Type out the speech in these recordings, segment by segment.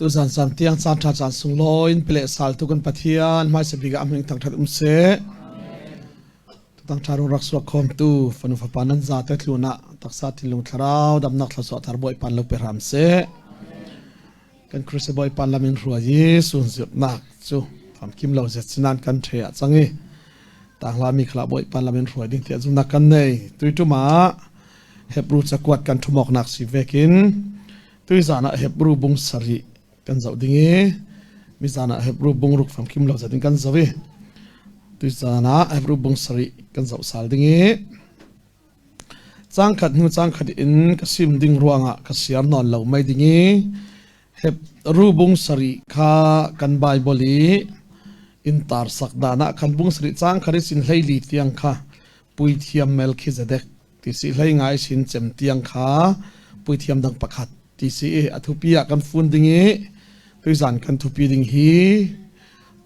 Tuzan caan tiang caan ṭha caan sunglawi in pele saltu kan Pathian hmaisa bik ah a hming thangṭhat um seh. Tutang ṭha rung rak suak khawmtu fanu fapa nan za te tlun ah taksa thinlung thlarau damnak thluachuah thar Bawipa lo pe hram seh. Kan Christ Bawipa lam in hruai i sunzirhnak cu famkim lo zet sinan kan ṭhe ah cang i tangla mi khala Bawipa lam in hruai ding tiah zumnak kan nei. Tuitum ah Hebrew cakuat kan ṭhumawknak si vekin tuizan ah Hebrew bung sarih kan zoh ding i mizan ah Hebrew bung ruk famkim lo zat in kan zoh i tuizan ah Hebrew bung sarih kan zoh sal ding i cangkhat hnu cangkhat in ka sim ding ruangah ka siar nawn lo mai ding i Hebrew bung sarih kha kan Bible i in tar sak dan ah khan bung sarih cang khat i sin hleili tiang kha puithiam Melchizedek ti si hlei ngai sin cem tiang kha puithiam dang pakhat ti si i a thupi ah kan fun ding i tuizan kan thupi ding hi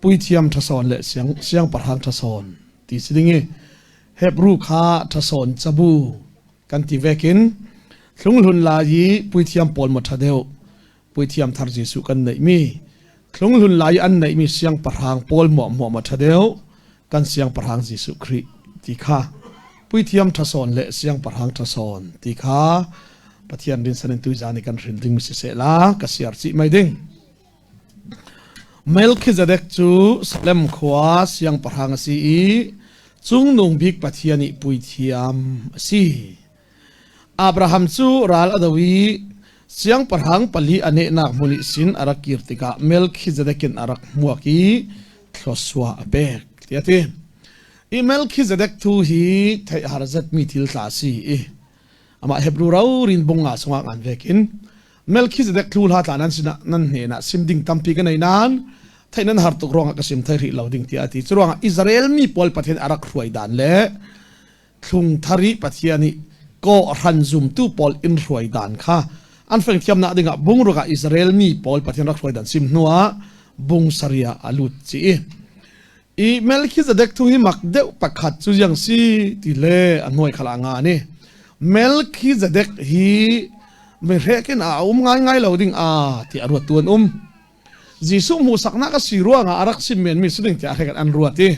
puithiam ṭhasawn le siang siangpahrang ṭhasawn ti si ding i Hebrew kha ṭhasawn cabu kan ti vekin thlunghlun lai i puithiam pawl maw ṭha deuh puithiam thar Jesuh kan neihmi thlunghlun lai i an neihmi siangpahrang pawl muahmuah maw ṭha deuh kan siangpahrang Jesuh Khrih ti kha puithiam ṭhasawn le siangpahrang ṭhasawn ti kha Pathian rinsan in tuizan i kan hrin ding mi siseh la ka siar chih mai ding. Melchizedek cu Salem khua siangpahrang a si i Cungnung Bik Pathian i puithiam a si. Abraham cu ral a do i siangpahrang pali a nehnak hmun i sin a rak kir tikah Melchizedek in a rak hmuak i thluachuah a pek tiah a ti. I Melchizedek thu hi theih har zetmi thil tla a si i amah Hebrew rorin bung nga sungah ngan vekin Melchizedek thlu hla tla nan sinah nan hnenah sim ding tampi ka nei nain theih nan har tuk ruangah ka sim thai rih lo ding tiah a ti. Cu ruangah Israel mi pawl Pathian a rak hruai dan le thlung thar i Pathian i kawhhran zumtu pawl in hruai dan kha an feng thiamnak dingah bungruk ah Israel mi pawl Pathian rak hruai dan sim hnuah bung saria a lut chi i i Melchizedek thu hi mak deuh pakhat cu yang si ti le a hnuai khala nga ni Melchizedek hi mi hrekin a um ngai ngai lo ding a ti a ruat tu an um Jesuh hmuhsaknak a si ruangah a rak sim menmi si ding tiah a hrek an ruat i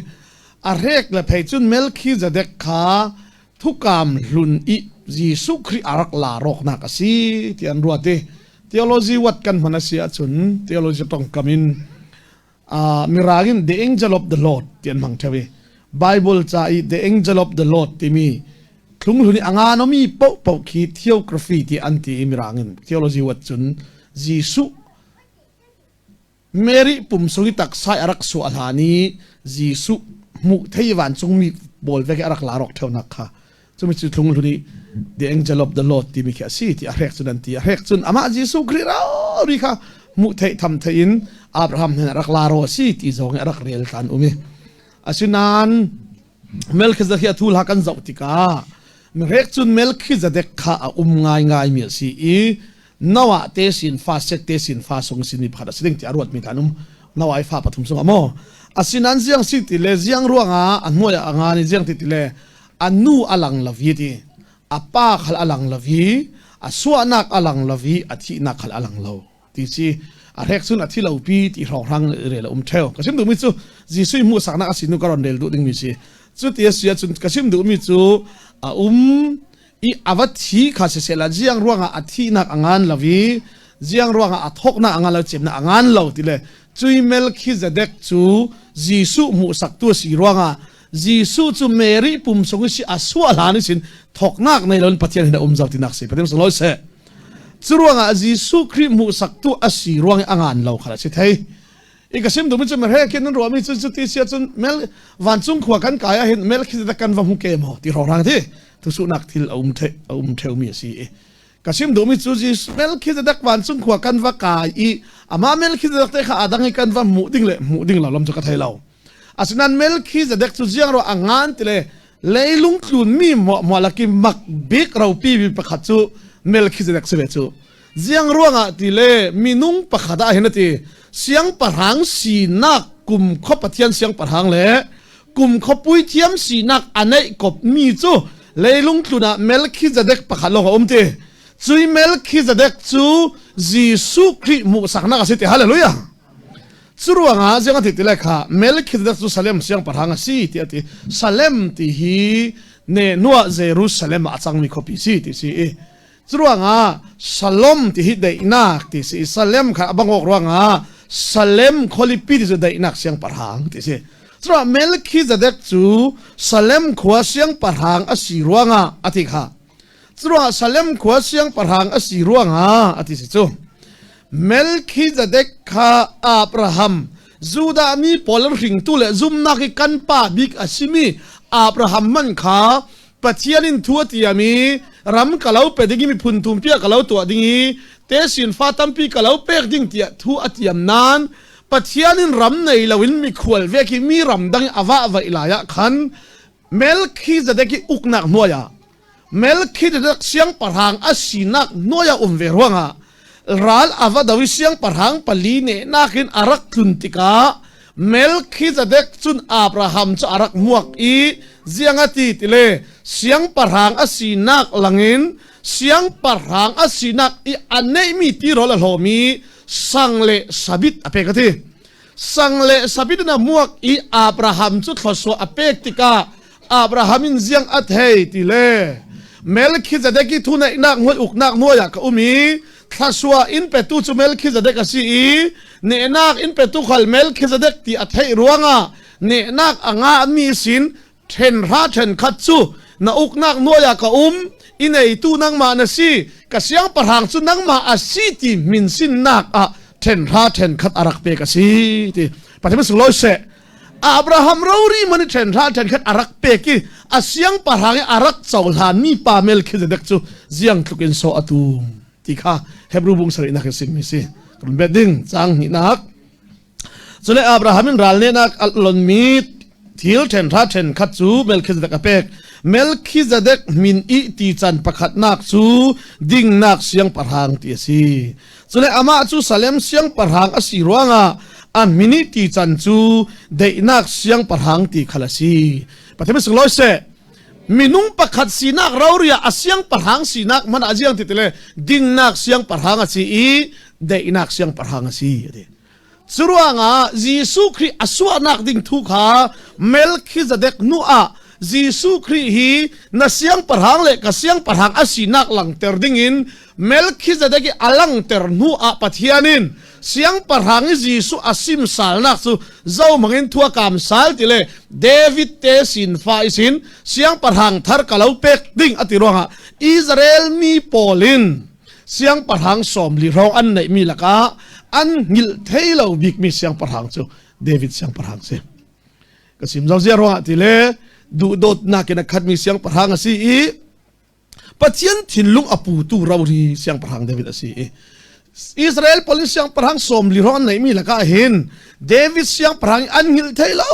a hrek le phei cun Melchizedek kha thukam hlun i Jesuh Khrih a rak la rawknak a si ti an ruat i theology wat kan hman a si ahcun theology tongkam in mirang in the angel of the Lord ti an hmang theo i Bible ca i the angel of the Lord timi thlunghlun i a nganomi paohpaoh khi theography ti an ti i mirang in theology wat cun Jesuh Mary pum sung i taksa a rak suah hlan i Jesuh hmuh thei vancungmi pawl vek i a rak la rawk ṭheunak kha cumi cu thlunghlun i the angel of the Lord timi khi a si ti a hrek cun an ti a hrek cun amah Jesuh Khrih ri kha hmuh theih tham theih in Abraham hnen a rak la ro a si ti zong i a rak rel tlan um i asinain Melchizedek hi a thu hla kan zoh tikah mirek cun Melchizedek kha a um ngaingai mi a si i Noah te sin fa Set te sin fa sung sin mi pakhat a si ding ti a ruat mi kan um Noah i fa pathum sung amo asinan ziang si ti le ziang ruangah a hnuai a nga ni ziang ti ti le a nu a lang lavi ti a pa khal a lang lavi a suahnak a lang lavi a thihnak khal a lang lo ti si a hrek cun a thi lo pi ti hrawnghrang rel a um theo ka sim duhmi cu Jesuh hmuh saknak a si nu ka ron rel duh ding mi si cu ti a si ahcun ka sim duhmi cu a um i a va thi kha siseh la ziang ruangah a thihnak a ngan lo i ziang ruangah a thawknak a ngan lo cemnak a ngan lo ti le cui Melchizedek cu Jesuh hmuhsaktu a si ruangah Jesuh cu Mary pum sung i si a suah hlan i sin thawknak nei loin Pathian hin a um zau tinak si Pathian sung loi seh cu ruangah Jesuh Khrih hmuhsaktu a si ruang i a ngan lo kha a si thei i ka sim duhmi cu he khin nan ruahmi cu cuti si ahcun mel vancung khua kan kai ah hin Melchizedek kan va hmu ke maw ti rorang ti thusuhnak thil a um the a um theumi a si i ka sim duhmi cu Jesuh Melchizedek vancung khua kan va kai i amah Melchizedek te kha adang i kan va hmuh ding le hmuh ding lo lam cu ka thei lo asinain Melchizedek cu ziang ro a ngan ti le leilung tlun mi muah laki mak bik ropi mi pakhat cu Melchizedek si ve cu Ziang ruangah ti le minung pakhat ah hin a ti siangpahrang sinak kum kho Pathian siangpahrang le kum kho puithiam sinak a neih kop mi cu leilung tlun ah Melchizedek pakhat lawng a um ti. Cui Melchizedek cu Jesuh Khrih hmuhsaknak a si ti hallelujah. Curuangah ziang a ti ti le kha Melchizedek cu Salem siangpahrang a si ti a ti. Salem ti hi ne nuah Jerusalem ah a cangmi khuapi si ti si i Curuangah Shalom ti hi daihnak ti si i Salem kha a bangawk ruangah Salem khualipi ti cu daihnak siangpahrang ti si. Curuangah Melchizedek cu Salem khua siangpahrang a si ruangah a ti kha. Curuangah Salem khua siangpahrang a si ruangah a ti si cu. Melchizedek kha Abraham Judah mi pawl hringtu le zumnak i kan pa bik a simi Abraham man kha Pathian in thu a tiam i ram ka lo pe ding i miphun tumpi ah ka lo tuah ding i tesin fa tampi ka lo pek ding tiah thu a tiam nain Pathian in ram nei loin mikhual vek i mi ram dang i a vah vaih lai ah khan Melchizedek i uknak hnuai ah Melchizedek siangpahrang a sinak hnuai ah um ve ruangah ral a va do i siangpahrang pali nehnak in a rak tlun tikah Melkhizedek cun Abraham cu a rak hmuak i ziang a ti tile siangpahrang a sinak langin siangpahrang a sinak i a neihmi tirawl a hlawmi sang le sabit a pek a ti. Sang le sabit in a hmuak i Abraham cu thluachuah a pek tikah Abraham in ziang a thei ti le Melkhizedek i thuneihnak hnuai uknak hnuai ah ka um i thlasua in petu cu Melkhizedek a si i nehnak in petu khal Melkhizedek ti a theih ruangah nehnak a ngahmi sin ṭhenhra ṭhenkhat cu na uknak hnuai ah ka um i neitu nangmah na si ka siangpahrang cu nangmah a si ti min sinnak ah ṭhenhra ṭhenkhat a rak pek a si ti Pathian sunglawi seh Abraham rori man i ṭhen hlah ṭhen khat a rak pek i a siangpahrang i a rak cohlanmi pa Melchizedek cu ziang tluk in sawh a tum ti kha Hebrew bung sarihnak in simmi si. Kan bet ding cang hnihnak. Cule Abraham in ral nehnak a lonmi thil ṭhen hra ṭhen khat cu Melchizedek a pek. Melchizedek min i ti can pakhatnak cu dingnak siangpahrang ti a si. Cule amah cu Salem siangpahrang a si ruangah a min i ti can cu daihnak siangpahrang ti khal a si. Pathian sunglawi seh. Minung pakhat sinak roria a siangpahrang sinak hmanh ah ziang ti tile dingnak siangpahrang a si i daihnak siangpahrang a si a ti. Curuangah Jesuh Khrih a suahnak ding thu kha Melchizedek nu ah Jesuh Khrih hi na siangpahrang le ka siangpahrang a sinak langter dingin Melchizedek i a langter hnu ah Pathian in siangpahrang i Jesuh a sim salnak cu zohmang in thua kam sal ti le David te sin fa i sin siangpahrang thar ka lo pek ding a ti ruangah Israel mi pawl in siangpahrang 40 hrawng an neihmi lakah an hngilh thei lo bikmi siangpahrang cu David siangpahrang si. Ka sim zau zia ruangah ti le duhdawtnak in a khatmi siangpahrang a si i Pathian thinlung a putu rori siangpahrang David a si i Israel pawl in siangpahrang 40 hrawng an neihmi lakah hin David siangpahrang an hngilh thei lo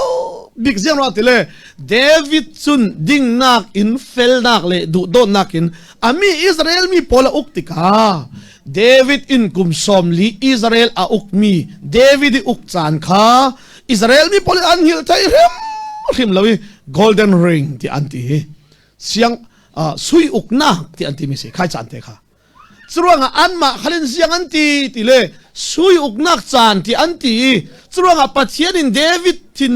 bik ziang ruah ti le David cun dingnak in felnak le duhdawtnak in a mi Israel mi pawl a uk tikah David in kum 40 Israel a ukmi David i uk caan kha Israel mi pawl an hngilh thei hrim hrim lo i golden ring ti an ti siang sui uknak ti an ti mi si khai caan te kha Curuangah anmah khalin ziang an ti ti le sui uknak caan ti an ti i curuangah Pathian in David thin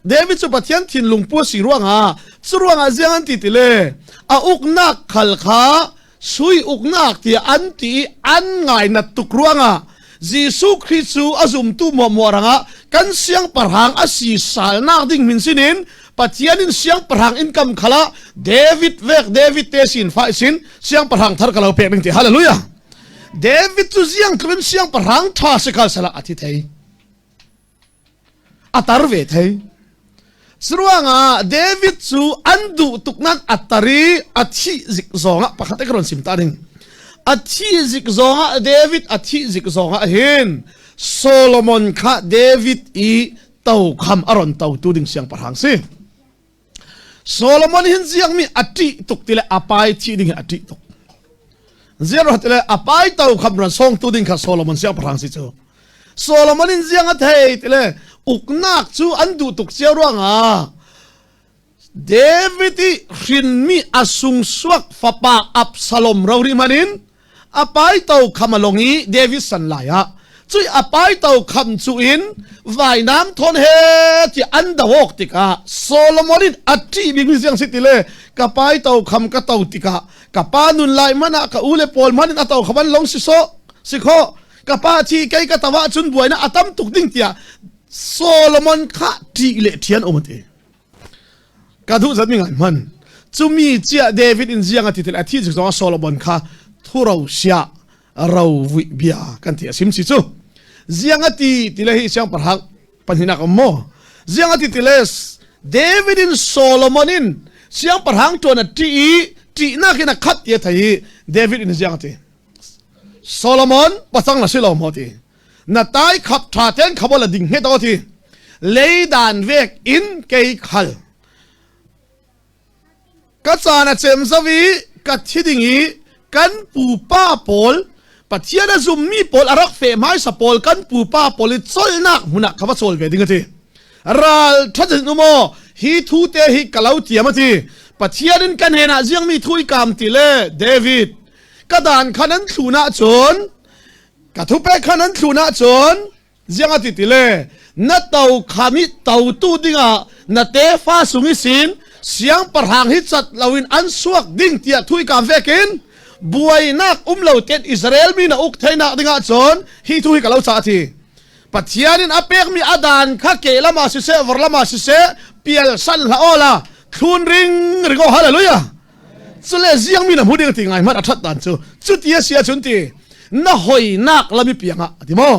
David cu Pathian thinlung pu a si ruangah curuangah ziang an ti ti le a uknak khal kha sui uknak tiah an ti i an ngainat tuk ruangah Jesuh Khrih cu a zumtu muahmuah rangah kan siangpahrang a si salnak ding min sinin Pathian in siangpahrang in kam khala David vek David te sin fa sin siangpahrang thar ka lo pek ding ti hallelujah David cu ziang tluk in siangpahrang tha si kal sala a thi thei a tar ve thei Curuangah David cu an duh tuk nan a tar i a thih zik zongah pakhat ka ron sim ta ding a thih zik zongah David a thih zik zongah hin Solomon kha David i tokham a ron totu ding siangpahrang si. Solomon hin ziangmi a ṭih tuk ti le a pai thih ding hi a ṭih tuk. Ziang ti le a pai tokham ron songtu ding kha Solomon siangpahrang si cu. Solomon in ziang a thei ti le uknak cu an duh tuk cio ruangah David i hrinmi a sungsuak fapa Absalom rori man in. A paito kham a long i David san lai ah cui a paito kham cu in vainam thon he ti an dawok tikah Solomon in a ṭih bik mi ziang si ti le ka paito kham ka to tikah ka pa nun lai man ah ka u le pawl man in a to khaban long si so si kho ka pa thi kei ka tawa cun buaina a tam tuk ding tiah Solomon kha ṭih le ṭhian um ti Ka duh zat mi ngai hman. Cumi ciah David in ziang a ti til a thi zong Solomon kha thuro sia ro vui bia kan ti asim si cu. Ziang a ti ti le hi siang parhang panhinak um mo. Ziang a ti ti le David in Solomon in siang parhang tuan a ti i ti nak in a khat ti a thei i David in ziang a ti. Solomon pasang na si lo mo ti. Na tai khap ṭha ten khabol a ding hnget aw ti leidan vek in kei khal ka caan a cem zo i ka thi ding i kan pupa pawl Pathian a zummi pawl a rak feh hmaisa pawl kan pupa pawl i colnak hmun ah ka va cawl ve ding a ti ral ṭhat in umaw hi thu te hi ka lo tiam a ti Pathian in kan hen ah ziangmi thu i kaam ti le David ka dan khan an thlun ahcun Ka thupek kha nan thlun ahcun ziang a ti ti le na to kham i totu dingah na tefa sung i sin siangpahrang hi cat loin an suak ding tiah thui ka vekin buainak um lo ten Israel mi na uk theinak dingah cun hi thu hi ka lo ca ti Pathian in a pekmi a dan kha ke lama siseh vor lama siseh pial san hla ola thlun ring ringo hallelujah Cule ziangmi na hmu ding ti ngai hmanh a ṭhat dan cu cuti a si ahcun ti na hoinak lami piangah a ti maw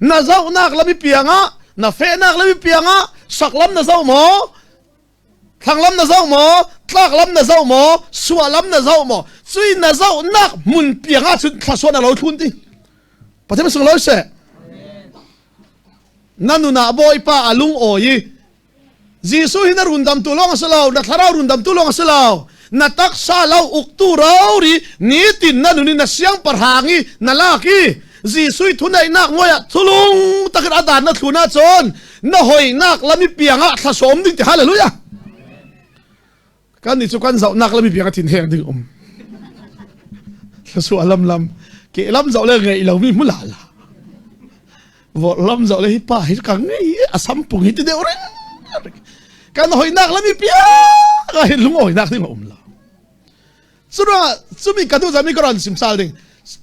na zohnak lami piangah na fehnak lami piangah saklam na zoh maw thlanglam na zoh maw tlaklam na zoh maw suahlam na zoh maw cui na zohnak hmun piangah cun thlasuan a lo thlun ti Pathian sunglawi seh na nun ah Bawipa a lung awi i Jesuh hi na rundamtu lawng a si lo, na thlarau rundamtu lawng a si lo. Na taksa lo uktu rori nitin na nun in na siangpahrang i na lak i Jesuh i thuneihnak muai ah thulung takin a dan na thlun ahcun na hoinak lami piang ah thlasawm ding ti hallelujah. Kan nih cu kan zohnak lami piang a thin heng ding um. Thlasua lam lam ke lam zoh le ngei lo mi hmula la. Vor lam zoh le hi pa hi ka ngei a sampung hi ti deuh ring. Kan hoinak lami piang ah hin lungawinak ding a um lo. Curuangah cumi ka duh zami ka ron sim sal ding.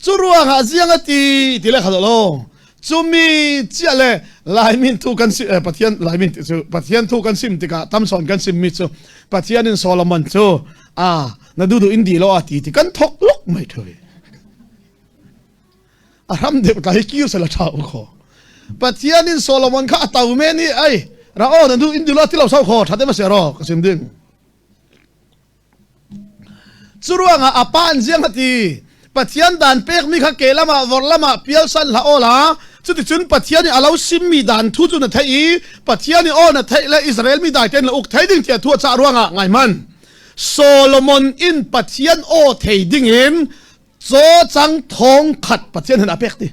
Curuangah ziang a ti ti le kha lo. Cumi chia le Laimin thu kan si Pathian Laimin ti cu Pathian thu kan sim tikah tamson kan sim mi cu Pathian in Solomon cu a na du du in di lo a ti ti kan thok luk mai thui. A ram deuh ta hi kir se la tha u kho. Pathian in Solomon kha a tau me ni ai ra o na du in di lo ti lo sau kho thate ma se ro ka sim ding. Curuangah a pa an ziang a ti. Pathian dan pekmi kha ke lamah vor lamah pialsan hlah aw la. Cuticun Pathian nih a lo simmi dan thu cu na theih i Pathian nih aw na theih le Israel mi dai tein la uk thei ding tiah thu a cah ruangah ngai hmanh. Solomon in Pathian aw thei ding in caw cang thong khat Pathian hin a pek ti.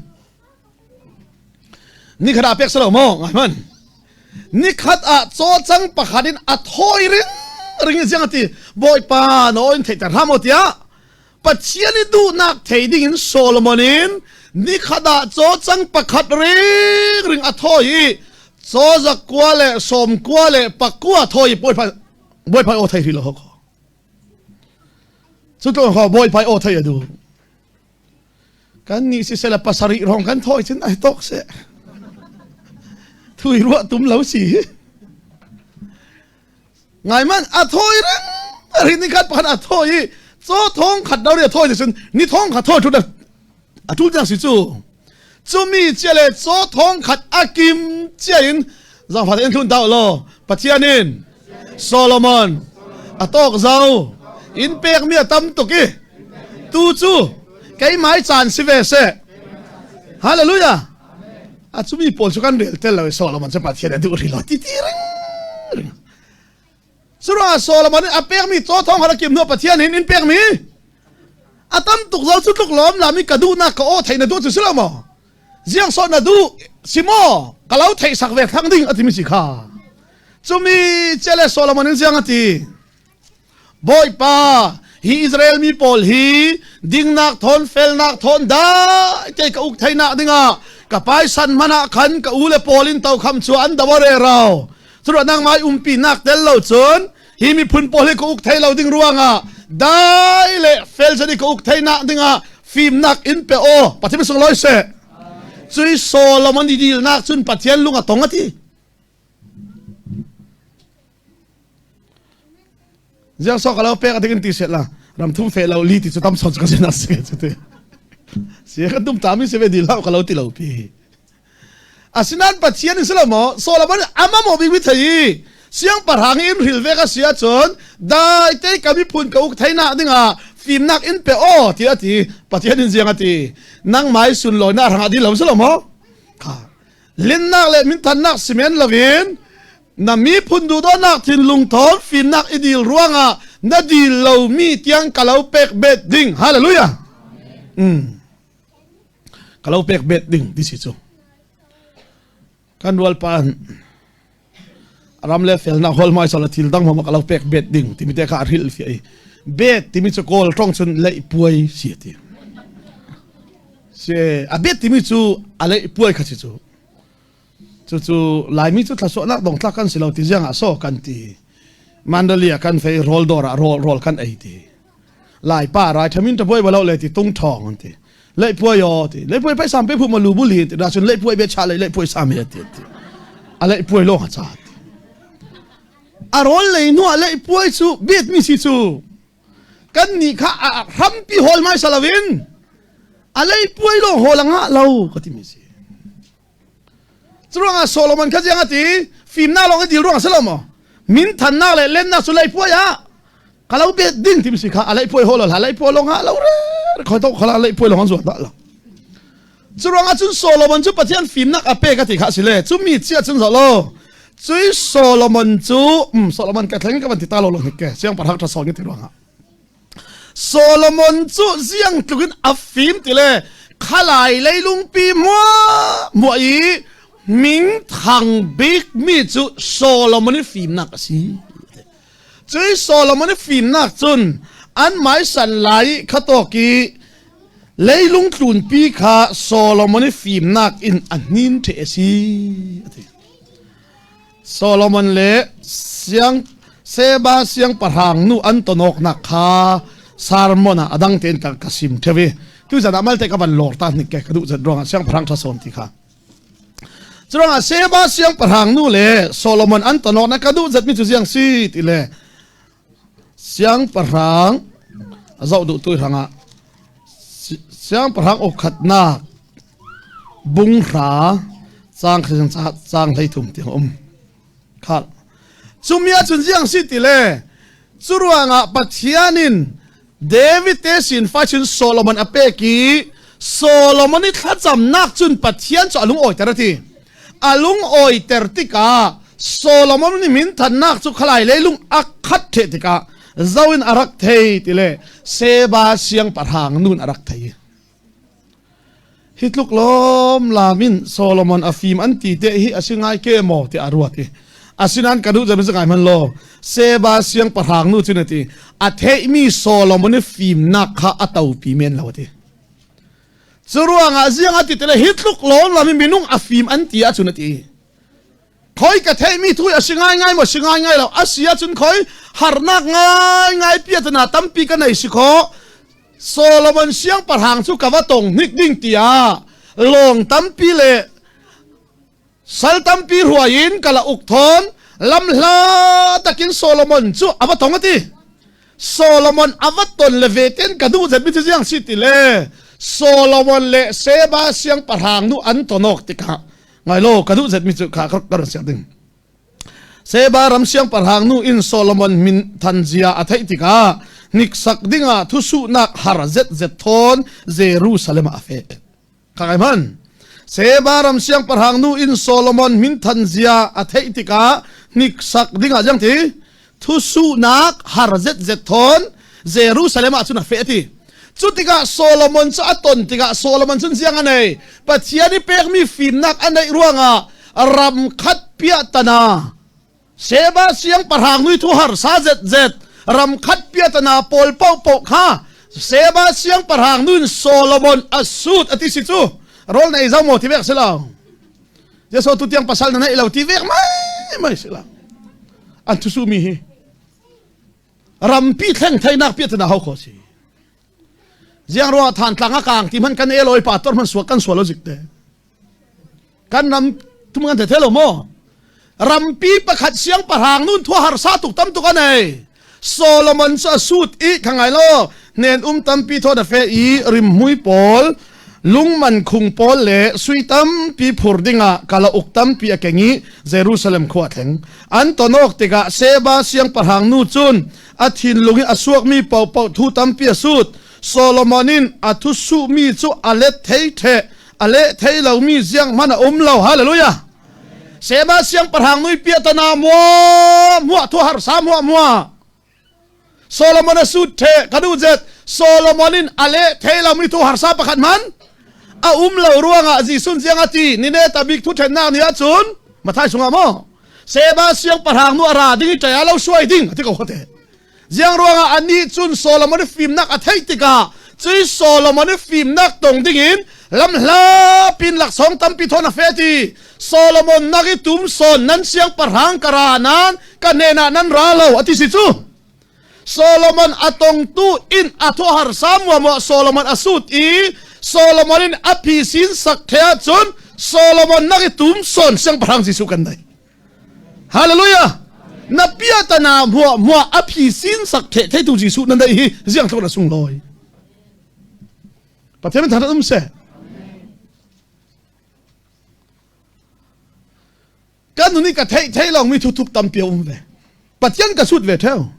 Nikhat ah pek si lo maw ngai hmanh. Nikhat ah caw cang pakhat in a thawi ring ring in siang a ti Bawipa na aw in theihter hlah maw tiah Pathian i duhnak thei ding in Solomon in nikhat ah caw cang pakhat ring ring a thawi i caw zakua le sawmkua le pakua thawi i Bawipa Bawipa aw thei ri lo kho. Cu tluk kho Bawipa aw thei a duh. Kan nih sisela pasarih rong kan thawi cun ai tawk seh. Thui ruah tum lo si. Ngai man a thawi reng rin ni khat pakhat a thawi i chaw thong khat do ri a thawi cun ni thong khat thawi thut a tul tiang si cu. Cumi chia le chaw thong khat a kim chia in zangfah in thlun dau law Pathian in Solomon a tawk zau in pekmi a tam tuk i tu cu keimai caan si ve seh hallelujah a cumi pawl cu kan rel tel lo i Solomon cu Pathian a duh ri lo ti ti ring ring Curuangah Solomon nih a pekmi caw thawng har a kim hnu Pathian hin in pekmi a tam tuk zo cu tluk lawm lami ka duhnak ka aw thei na duh cu si lo maw ziang sawh na duh si maw ka lo theih sak ve thlang ding a timi si kha cumi cele Solomon in ziang a ti Bawipa! Hi Israel mi pawl hi dingnak thawn felnak thawn dai te ka uk theinak dingah ka paisan hmanh ah khan ka u le pawl in tokham chu an dawa re rau. Curuah nangmah umpi nak tel lo cun hi miphun pawl hi ka uk thei lo ding ruangah dai le fel zan i ka uk theinak dingah fimnak in pe aw Pathian sunglawi seh. Cui Solomon i dilnak cun Pathian lung a tong a ti. Ziang sok lo pek ding in ti set la ram thum fe lo li ti chu tam son ka sin se chu ti si kan tum ta mi se ve di lo ka lo ti lo pi asinan pathian in selo mo solomon ama mo bi wi thei siang parang in ril ve ka sia chun dai te ka mi phun ka uk theina dinga fimnak in pe o ti ati pathian in ziang ati nang mai sun loi na ranga di lo selo mo kha Linnak le minthannak simen loin na miphun duhdawtnak thinlung thawn fimnak i dil ruangah na dil lomi tiang ka lo pek bet ding. Hallelujah. Mm. Ka lo pek bet ding ti si cu. Kan rual pa ram le felnak hol mai sala thil dang ma ka lo pek bet ding timi te kha a hril fi ai. Bet timi cu kawl tong chun leih puai si ti. Se a bet timi cu a leih puai kha si cu. Cucu Laimi cu thlasawhnak dong tlak kan si lo ti ziang ah so kan ti. Mandali ah kan fei rawl dawr ah rawl rawl kan ei ti. Lai pa rai thamin ta puai balo le ti tung thong an ti. Leih puai o ti. Leih puai pai sam pe phu ma lu bu li ti. Da chun leih puai be cha leih leih puai sam he ti ti. A leih puai long a cha ti. A rawl lei nu ah leih puai cu bet mi si cu. Kan nih kha a hrampi hawl mai salawin a lei puai lawng hawl a ngah lo ka timi si. Curuangah Solomon kha ziang a ti fimnak lawng i dil ruang a si lo maw? Min thannak le lennak cu lei puai ah ka lo bet ding timi si kha a lei puai hawl hla lei puai lawng ah lo re khoi to khala lei puai lawng an zuat dah lo. Curuangah cun Solomon cu Pathian fimnak a pek a ti kha a si le cu mi chia cun zoh lo cui Solomon cu Solomon ka thleng ka van ti ta lo lo hnik ke siangpahrang ṭha sawn ti ruangah Solomon cu ziang tluk in a fim ti le khalai leilungpi mua mua i ming thang bik mi cu Solomon i fimnak a si. Cui Solomon i fimnak cun an maisan lai kha tawk i leilung tlunpi kha Solomon i fimnak in a hnin ṭhe a si. A ti. Solomon le siang Seba siangpahrang nu an tonawknak kha sermon ah a dang tein ka ka sim ṭheo i tu zan ah malte ka van lor ta hnik ke ka duh zat ruangah siangpahrang ṭha sawn ti kha curuangah Seba siangpahrang nu le Solomon an tonawknak ka duh zat mi cu ziang si ti le Siangpahrang a zoh duh tu hrangah siangpahrang awkhatnak bunghra caang caang 13 tiang um khal cumi ahcun ziang si ti le cu ruangah Pathian in David te sin fa cun Solomon a pek i Solomon i thlacamnak cun Pathian cu a lung awiter a ti a lung awiter tikah Solomon nih minthannak cu khalai leilung a khat ṭheh tikah zo in a rak thei ti le Seba siangpahrang nun a rak thei. Hi tluk lawm lam in Solomon a fim an ti te hi a si ngai ke maw ti a ruat i asinain ka duh zan ngai hman law Seba siangpahrang nu cun a ti a theihmi Solomon i fimnak kha a topi men lo a ti. Cu ruangah ziang a ti tile hi tluk lawm lam in minung a fim an ti ahcun a ti. Khoi ka theihmi thu a si ngaingai maw si ngaingai lo a si ahcun khoi harnak ngaingai piatana tampi ka nei si kho Solomon siangpahrang cu ka va tong hnik ding tiah lawng tampi le Sal tampi ruai in kala uk thawn lamhla takin Solomon cu a va tong a ti. Solomon a va ton le ve ten ka duh zet mi cu ziang si ti le Solomon le Seba siangpahrang nu an tonok tikah ngai lo ka duh zet mi cu kha ka ron siak ding. Seba ram siangpahrang nu in Solomon min than zia a theih tikah hniksak dingah thusuhnak har zet zet thawn Jerusalem ah a feh. Ka hman. Seba ram siangpahrang nu in Solomon minthan zia a theih tikah hniksak dingah ziang ti thusuhnak har zetzet thawn Jerusalem ah cun a feh ti. Cu tikah Solomon cu a ton tikah Solomon cun ziang a nei. Pathian i pekmi fimnak a neih ruangah ram khat piah tana Seba siangpahrang nui thu harsa zetzet. Ramkhat piatana pawl paohpaoh kha Seba siangpahrang nun Solomon a sut a ti si cu. Rawl na ei zau maw ti vek si lo. Jesuh tu tiang pasal na neih lo ti vek mai mai si lo. An thusu mi hi rampi thleng theinak piatana hau kho si. Ziang ruah than tlang a kang ti man kan eloi pa tor man suak kan sual lo zik te. Kan ram tum kan the lo maw? Rampi pakhat siangpahrang nun thua harsa tuk tam tuk anei. Solomon cu a sut i khangai lo hnen um tampi thaw na fe i rimhmui pawl lungman khung pawl le sui tampi phur dingah kalauk tampi a keng i Jerusalem khua thleng an tonok tikah Seba siangpahrang nu cun a thinlung i a suakmi paohpaoh thu tampi a sut Solomon in a thu suhmi cu a let thei the a leh thei lomi ziang hmanh a um lo. Hallelujah. Seba siangpahrang nui piatana mua mua thu harsa mua mua. Solomon a sut the kanu jet Solomon in a leh thei lomi thu harsa pakhat man a um lo ruangah Jesuh ziang a ti nine tabik thu thennak ni ahcun Mathai chungah maw Seba siangpahrang nu a ra ding i ṭai lo suai ding a ti ko khote Ziang ruangah anih cun Solomon i fimnak a theih tikah cui Solomon i fimnak tong dingin lamhla pin laksawng tampi thawn a fe ti. Solomon nak i tum sawn nan siangpahrang ka ra nan ka hnenah nan ra lo a ti si cu. Solomon a tongtu in a thuahar samuamua Solomon a sut i Solomon in a phi sin sak the ahcun Solomon nak i tum sawn siangpahrang Jesuh kan nei. Hallelujah! Na piatana hmuah hmuah a phi sin sak the theitu Jesuh na neih hi ziang tluk na sunglawi. Pathian min um seh. Kan nun i ka theih thei long mi thutup tampi a um ve. Pathian ka sut ve theo.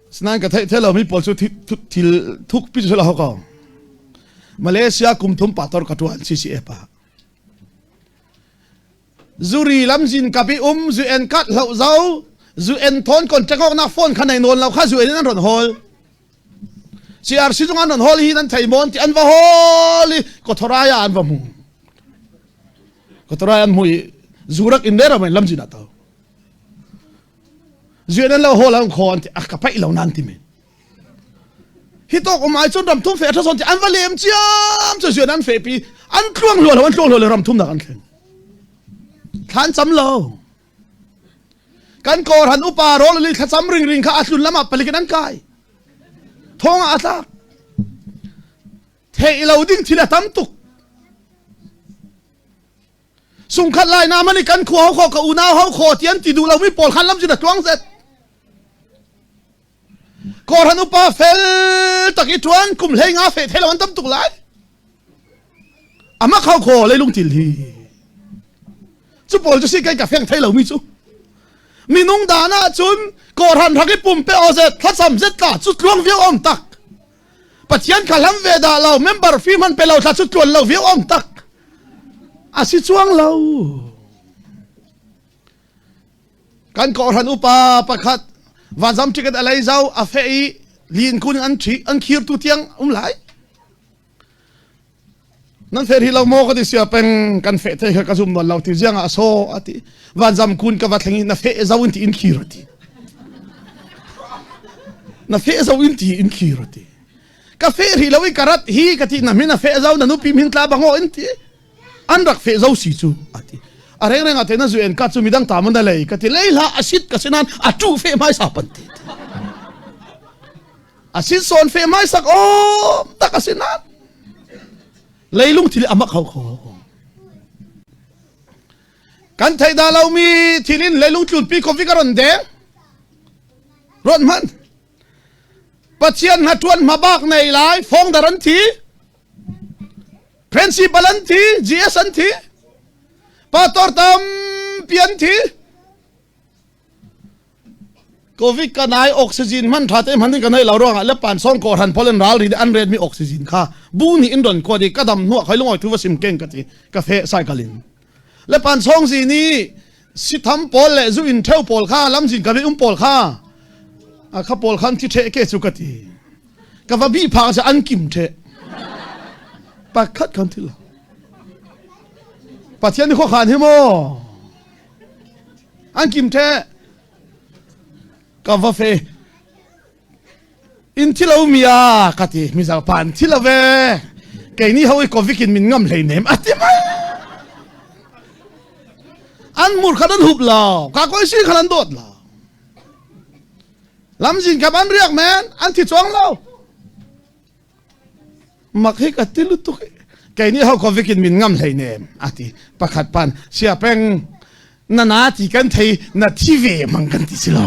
Sinain ka theih thei lo mi pawl cu thil thuk pi cu la ho Malaysia kum thum pator ka tuan CCF ah. Zuri lamzin kap i um zu en kat hloh zo zu en thawn kon ṭek awknak phone kha nei nawn lo kha zu en in an ron hawl CRC zung an ron hawl hi nan thei mawn ti an va hawl i Kotharaya an va hmu Kotharaya an hmu i zurak in le ram in lamzin ah to zu en an lo hawl an khaw an ti a ka paih lo nan ti men Hi tawk um ai cun ram thum fe a ṭha ti an va lem ciam cu zuan an fe pi an tluang hluan lo an tluang hluan lo ram thum nak an thleng. Thlan cam lo. Kan kawr han upa rawl li thlacam ring ring kha a tlun lam ah palik in an kai. Thong ah a tlak. Theih lo ding thil a tam tuk. Sungkhat lai na mani kan khua ho kho ka unau ho kho ti an ti duh lomi pawl khan lam cun a tluang zet. Kawhran upa fel tak i ṭuan kum hlei nga fe thei lo an tam tuk lai. Ama kho kho leilung thil hi. Cu pawl cu si kai ka feng thei lomi cu. Minung dan ah cun kawhran rak i pumpe aw zet thlacam zet tla cu tluang viau om tak. Pathian kha hlam ve dah lo member fee hman pe lo thla cu tluan lo viau om tak. A si chuang lo. Kan kawhhran upa pakhat vanzam ticket a lei zau a feh i lin kun an ṭhi an khirtu tiang um lai. Nan fer hi lo maw ka ti sia peng kan feh thei kha ka zum nawn lo ti ziang ah so a ti vanzam kun ka va thleng i na feh zo in ti in khir a ti. Na feh zo in ti in khir a ti. Ka feh rih lo i ka rat hi ka ti na min a feh zo na nupi min tla bango in ti. An rak feh zo si cu a ti. A rengreng ah te na zu en ka cu midang ta man na lei ka ti lei hlah a sit ka sinan a tu fe mai sa pan ti. A sit sawn fe mai sak om tak a sinan leilung thil amak ho kho. Kan thei da lo mi thil in leilung tlun pi ko vi ka ron deng. Ron man. Pathian hna tuan hmabak nei lai fong dar an thi. Principal an thi, GS an thi, pastor tampi an thi. Covid kan ai oxygen man tha te man kan ai lo ruangah le pan song ko ran polen ral ri an red mi oxygen kha bu ni in ron ko di ka dam nuah khai lungoi thu va sim keng ka ti ka fe cycle in le pan song zi ni si tham pawl le zu in theu pawl kha lam zin ka um pawl kha a kha pawl khan thi the ke chu ka ti Ka va bi phak cu an kim ṭheh. Pakhat kan thil. Pathian nih khuakhan hi maw? An kim ṭheh. Ka va fe. In thi lo mi a ka ti mizo pa an thi lo ve. Kei ni ho i covid in min ngam hlei nem a ti mai. An mur khat an hup lo. Ka koi si khan an dawt lo. Lamzin kap an riak men an thi chuang lo. Mak hi ka ti lutuk kei nih ho covid in min ngam hlei nem a ti pakhat pan sia peng na na ti kan thei na thi ve mang kan ti si lo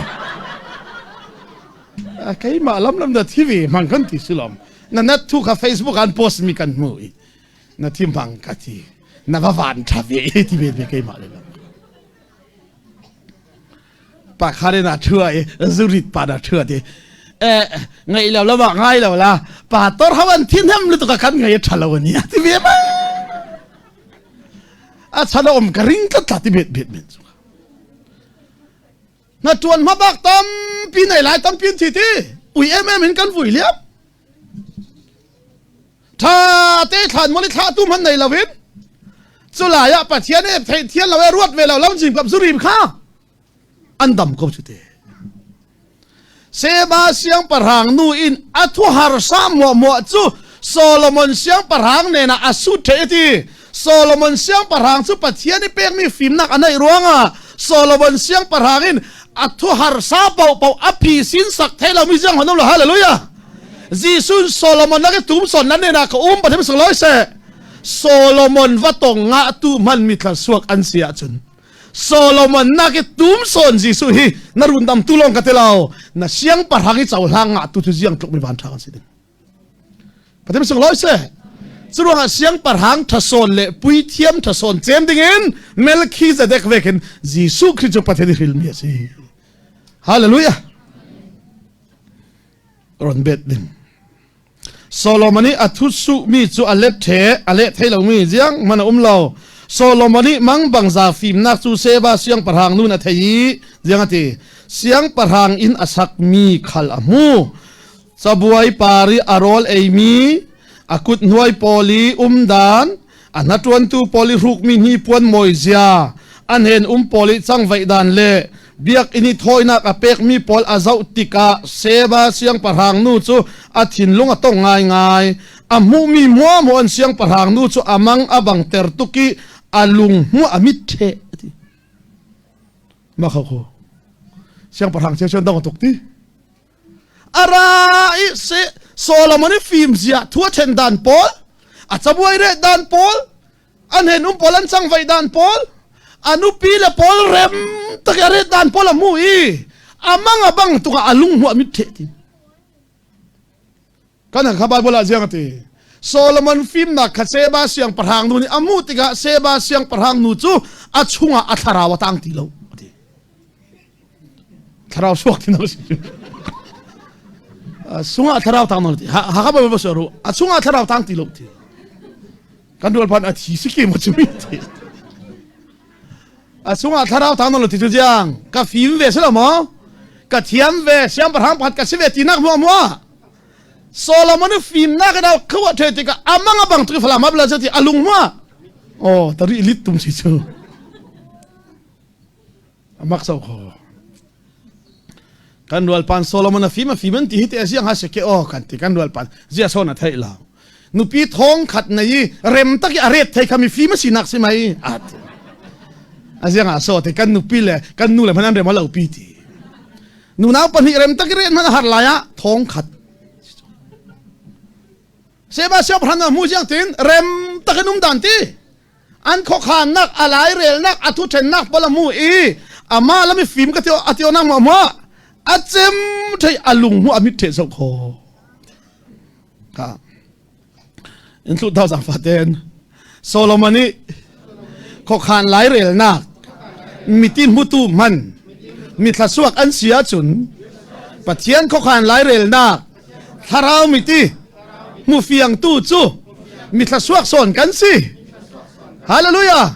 keimah lam lam na thi ve mang kan ti si lom na nat thu kha Facebook an post mi kan hmu i na thi mang ka ti na va van tha ve ti ve ve keimah le lam Pa khare na thua i zurit pa na thua ti eh ngai lo la wa ngai lo la pa tor hawan thin hem lu ka kan ngai tha lo ani ti ve ma a chana om ka ring tlat ti bet bet men chu na tuan ma bak tam pi nei lai tam pin thi ti ui em em in kan vui liam Tha te thlan moli thla tu man nei lo in culai ah Pathian e theih thian lo e ruat ve lo lam jim kap zurim kha an dam ko chu te Seba siangpahrang nu in a thu harsa muah muah cu Solomon siangpahrang nena a sut the ti Solomon siangpahrang cu Pathian i pekmi fimnak a neih ruangah Solomon siangpahrang in a thu harsa pau pau a phi sin sak thei lo mi ziang hon lo hallelujah Jesuh Solomon lak i tum son nan nen ah ka um pathian sung loi seh Solomon va tong nga tu man mi thla suak an si ahcun Solomon nak i tum son Jesuh hi na run dam tu long ka te lo na siang parhang i cohlang nga tu cu ziang tluk mi van tha kan si ding pathian sung loi seh curuangah siang parhang thasawn le puithiam thasawn cem ding in Melchizedek vekin Jesuh Christ cu Pathian i hril mi a si Hallelujah ron bet ding Solomon i a thut suhmi cu a let the a leh thei lomi ziang man a um lo Solomon i mangbangza fimnak cu Seba siangpahrang nun a thei i ziang a ti siangpahrang in a sakmi khal a hmu cabuai par i a rawl eimi a kut hnuai pawl i umdan a hnaṭuantu pawl i hrukmi hnipuan mawi zia an hen um pawl i cangvaih dan le biakinn i thawinak a pekmi pawl a zoh tikah Sheba siangpahrang nu cu a thinlung a tong ngaingai. A hmuhmi hmuahhmuah an siangpahrang nu cu a mang a bangter tuk i a lung hmuah a mit ṭheh ti. Mah kho kho. Siangpahrang cio dong tuk ti. A ra i se Solomon i fim zia thua ṭhen dan pawl, a cabuai reh dan pawl, an hen um pawl an cang vai dan pawl a nupi le pawl rem tak a ret dan pawl a mu i a mang a bang tuk a lung hmuah mit the ti kan kha bible ah ziang ati Solomon fimnak kha Seba siangpahrang nu nih a hmuh tikah Seba siangpahrang nu cu a chungah a thlarau a tang ti lo ati thlarau suak ti no si sungah thlarau tang no ti ha ha ba ba ru a chungah thlarau tang ti lo ti kan rual phan a thi si ke mo chu mi ti a chungah thlarau tang no ti chu jiang ka fim ve se lo mo ka thiam ve siangpahrang pakhat ka si ve ti nak hmuah hmuah Solomon fimnak in khuwa the tikah amang abang tu falam abla ti alung hmuah oh tari lit tum si chu amak so kho kan rual pan Solomon a fim a fim an ti hi te siang ha se ke o kan ti kan rual pan zia son a thei lo nupi thong khat nei rem tak i a ret thei khami fim a sinak si mai at a ziang ah so te kan nupi le kan nu le man an rem lo pi ti nunau pahnih rem tak i ret man har lai ah thong khat seba siap hran mu jiang tin rem takin um dan ti an khokhannak a lairelnak a thuthennak pawl a hmu i amah lami fim ka tio a tio nang ma ma a cem thei a lung mu a mit the zo kho ka in thlu thau zang fa ten Solomon i khokhan lairelnak mitin hmutu man mithla suak an si ahcun Pathian khokhan lairelnak thlarau miti hmufiangtu cu mithla suak sawn kan si hallelujah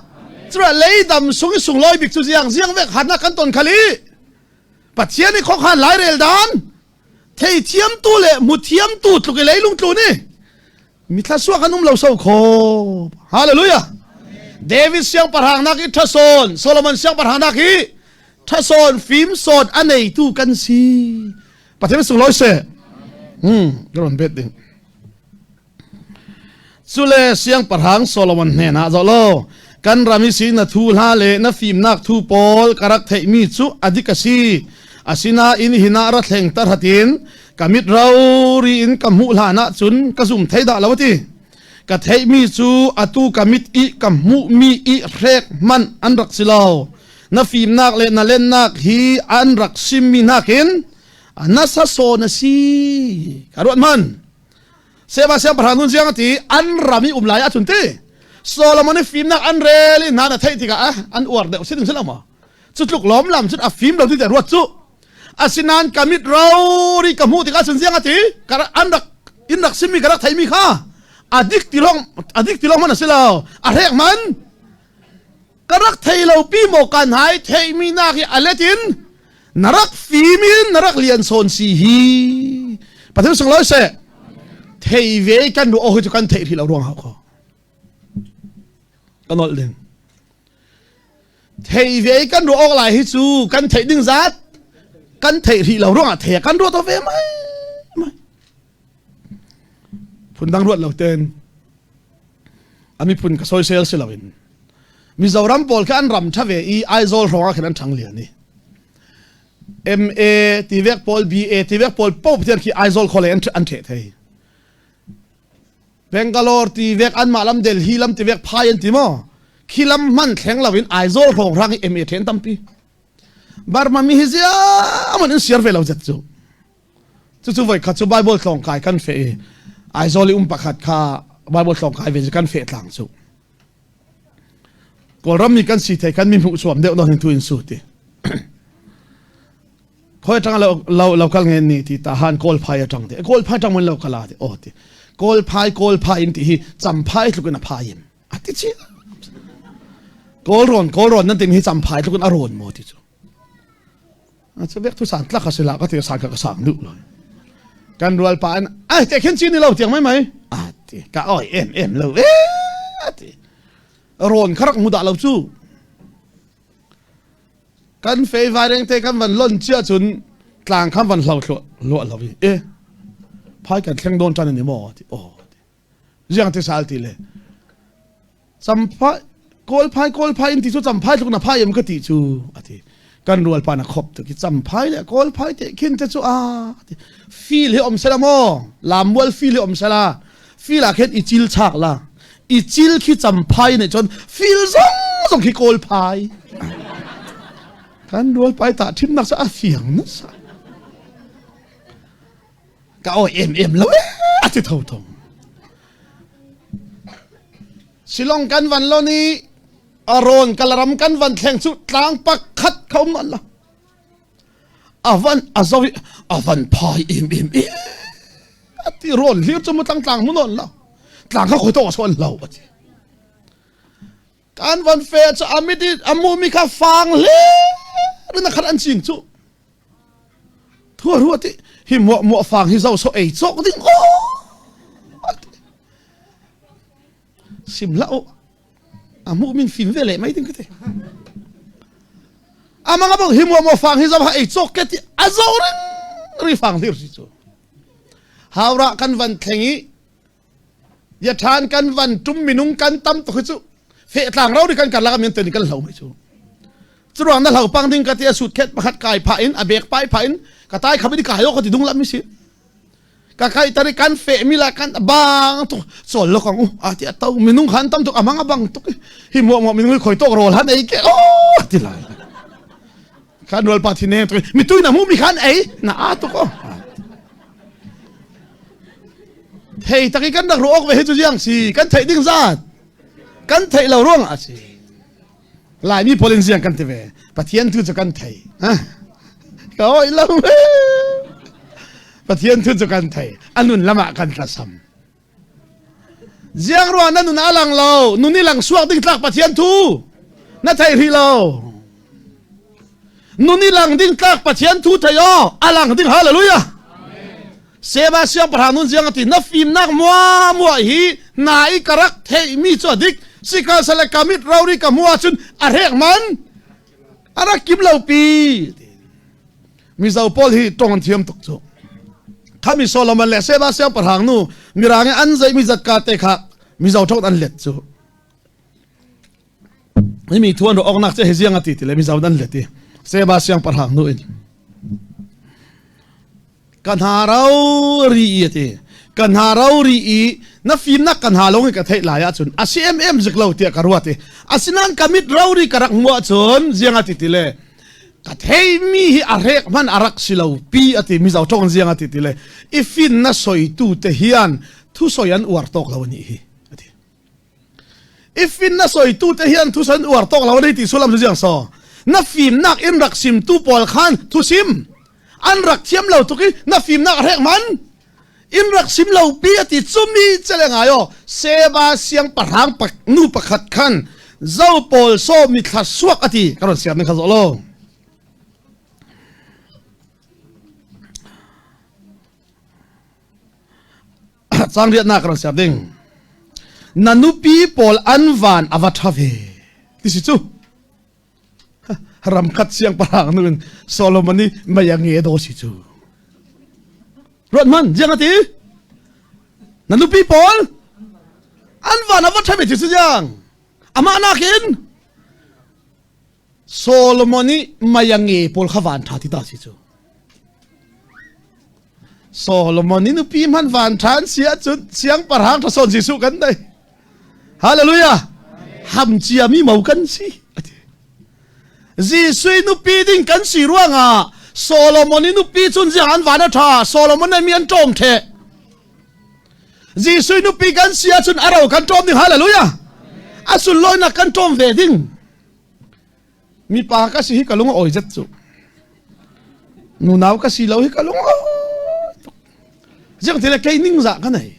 cura leidam sung i sunglawi bik cu ziang ziang vek hatnak kan ton khali pathian i khokhan lairel dan theithiamtu le hmuthiamtu tluk i leilung tlu ni mithla suak an um lo so kho hallelujah David siangpahrang nak i thasawn Solomon siangpahrang nak hi. Ṭhasawn fimsawn a neitu kan si. Pathian sunglawi seh. Hmm, ka ron bet ding. Cule siangpahrang Solomon hnenah zoh law kan ram i si na thu hla le na fimnak thu pawl ka rak theihmi cu a dik a si. Asinain hinah ra thleng ta hratin ka mit rori in ka hmuh hlan ahcun ka zum thei dah lo a ti. Ka theihmi cu atu ka mit i ka hmuhmi i hrek hmanh an rak si lo. Na fimnak le na lennak hi an rak simmi nakin nasa sawn a si. Ka ruat hmanh. Seba siangpahrang nun ziang a ti an ram i um lai ahcun ti Solomon i fimnak an rel i hna na theih tikah ah an uar deuh si ding si lo maw cu tluk lawm lam cun a fim lo ti te ruat cu asinain ka mit rori ka hmuh tikah cun ziang a ti an rak in rak simmi ka rak theimi kha a dik ti lawng a dik ti lawng man a si lo a hrek man ka rak thei lo pi maw kan hai theimi nak hi a let in na rak fim in na rak lian sawn si hi pathian sunglawi seh thei ve kan ru oh cu kan theih ri lo ruang hau kho kan ol ding thei ve kan ru ok lai hi cu kan theih ding zat kan theih ri lo ruang ah thei kan ruat ve mai mai phundang ruat lo ten ami phun ka soisel si loin Mizoram pawl kha an ram tha ve i Aizawl hrawng ah khin an ṭhang lian i MA ti vek pawl BA ti vek pawl pope tian khi Aizawl khawlei an an ṭheh thei Bangalore ti vek anmah lam Delhi lam ti vek phai an ti maw khi lam hman thleng loin Aizawl hrawng hrang i MA ṭhen tampi Burma mi hi ziaman in siar ve lo zet cu Cucu voikhat cu Bible tlawngkai kan feh i Aizawl i um pakhat kha Bible tlawngkai ve kan feh tlang cu. Kawlram mi kan si thei kan mi hmuh suam deuh nawn tu in su ti. Khoi tang lo lo lo kal ngen ni ti ta han kawl phai atang ti. Kawl phai tang mun lo kala ti o ti. Kawl phai kawl phai in ti hi champhai tlukin a phai im. A ti chi. Kawl ron kawl ron nan ti hi champhai tlukin a ron mo ti chu. Cu vek tu san tlak a si la ka ti san ka ka sang duh lo. Kan rual pa an ai te khin chin ni lo tiang mai mai. A ti ka oi em em lo e a ti. Rawn kharak mu dah lo cu. Kan fei vai reng te kan van lon chia cun tlang khan van hlo thlo lo lo i e phai kan thleng don tan ni mo ti o ti ziang ti sal ti le Champhai kawl phai kawl phai in ti cu champhai tluk na phai em ka ti cu a ti kan rual pa na khop tu ki champhai le kawl phai te khin te cu a ti fil hi om sela mo lammual fil hi om sela fil ah khin i chil chak la i chil khi champhai ne chon fil zong zong khi kawl phai kan rual pai ta thim nak sa a fiang na sa ka oi em em lo e a ti tho tho Silong kan van lo ni aron kalaram kan van thleng chu tlang pakhat kha um la avan azawi avan phai em em e ati ron hlir chu mu tlang tlang mu non lo tlang kha khoi to son lo ati kan van fe chu amit amu mi kha fang hle rin khat an ching chu Thua rua ti hi muah muah fang hi zo so ei cawk ding o sim la o a mu min fim ve le mai ding ka te amang abang hi muah muah fang hi zo ha ei cawk ke ti a zo ring ri fang hlir si chu hawra kan van thleng i ya ṭhan kan van tum minung kan tam tuk hi cu fehtlang ro ri kan karlak ah men kan hlo mai cu curuang na hlo pang ding ka ti a sut khet pakhat kai pha in a bek pai pha in ka tai khabi ka hayo ka ti dung lam mi si ka kai tari kan fe mi la kan bang tuk chol lo kang u a ti a to minung khan tam tuk amang abang tuk hi mo mo minung khoi tok rol han ei ke o ti lai khan rol pa thi ne mi tui na mu mi khan ei na a tuk o Thei tak i kan rak ruah awk ve hi cu ziang si kan theih ding zat kan theih lo ruang ah si Laimi pawl in ziang kan ti ve Pathian tu cu kan thei ka oi lo Pathian tu cu kan thei a nun lam ah kan tlasam Ziang ruang na nun a lang lo nun i lang suak ding tlak Pathian thu na thei ri lo nun i lang ding tlak Pathian thu thei o a lang ding hallelujah Seba siangpahrang nun ziang ati na fimnak mua mua hi na i karak thei mi chu adik sikal sale kamit rori ka mua chun a hrek man. A rak kim lo pi. Mizo pawl hi tong an thiam tuk cu. Khami Solomon le Seba siangpahrang nu mirang i an zei mi zatka te kha Mizo thong an let cu. Mi thuan ro oknak che he ziang ati ti le Mizo an let i Seba siangpahrang nu in Ka hna ro ri i a ti. Ka hna ro ri i na fimnak ka hna lawng i ka theih lai ahcun a si emem zik lo tiah ka ruat i asinain ka mit ro ri ka rak hmuh ahcun ziang a ti ti le ka theimi hi a hrek hman a rak si lo pi a ti mizo ṭong ziang a ti ti le i fin na soitu te hian thu soi an uar tawk lo anih hi a ti. I fin na soitu te hian thu san uar tawk lo ani ti sullam cu ziang so na fimnak in rak simtu pawl khan thu sim an rak thiam lo tuk i na fimnak a hrek man in rak sim lo pi ati cumi chele ngai o seba siang pahrang pak nu pakhat khan zo pawl so mi thla suak ati karon siam ning kha zo lo Cang riatnak rak ser ding. Na nupi pawl an van a va ṭha ve ti si cu. Ramkhat siangpahrang nu in Solomon i mei a nge do si cu. Ruat man, jiang a ti? Na nupi pawl an van a va ṭha ve ti si jiang. Amah nakin Solomon i mei a nge pawl kha van ṭha ti ta si cu. Solomon i nupi hmanh van ṭha an si ahcun siangpahrang ṭha sawn Jesuh kan nei. Hallelujah! Ham ciami mo kan si. Jesuh i nupi ding kan si ruangah Solomon i nupi cun ziang an van a ṭha Solomon nih mi an ṭawm ṭheh. Jesuh i nupi kan si ahcun a ro kan ṭawm ding. Hallelujah! A sunlawinak kan ṭawm ve ding. Mipa ka si hi ka lung a awi zet cu. Nunau ka si lo hi ka lung a awi tuk. Ziang tile kei ningzah ka nei.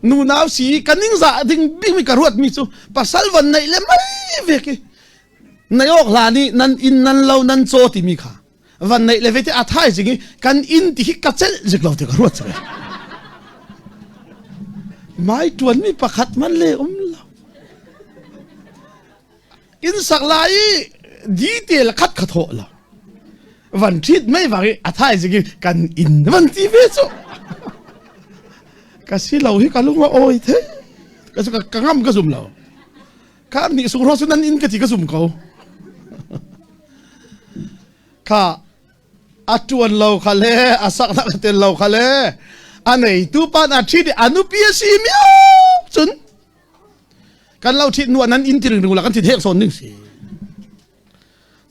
Nunau si ka ningzah ding bik mi ka ruat mi cu pasal van neih le mai ve ki. Nei awk hla nih nan inn nan lo nan caw timi kha van neih le ve te a thai zing i kan inn ti hi ka celh zik lo ti ka ruat cu. Mai tuan mi pakhat man le um lo. Inn sak lai i detail khat kha thawh lo. Van ṭhit mei vang i a thai zik i kan inn van ti ve cu. Ka si lo hi ka lung a awi the. Ka ka ngam ka zum lo. Ka nih sung ro nan inn ka ti ka zum ko. Kha a ṭuan lo kha le a saknak a tel lo kha le a neitu pa na ṭhit i a nupi a si miau cun kan lo ṭhit hnu ah nan inn ti ring la kan thit hek sawn ding si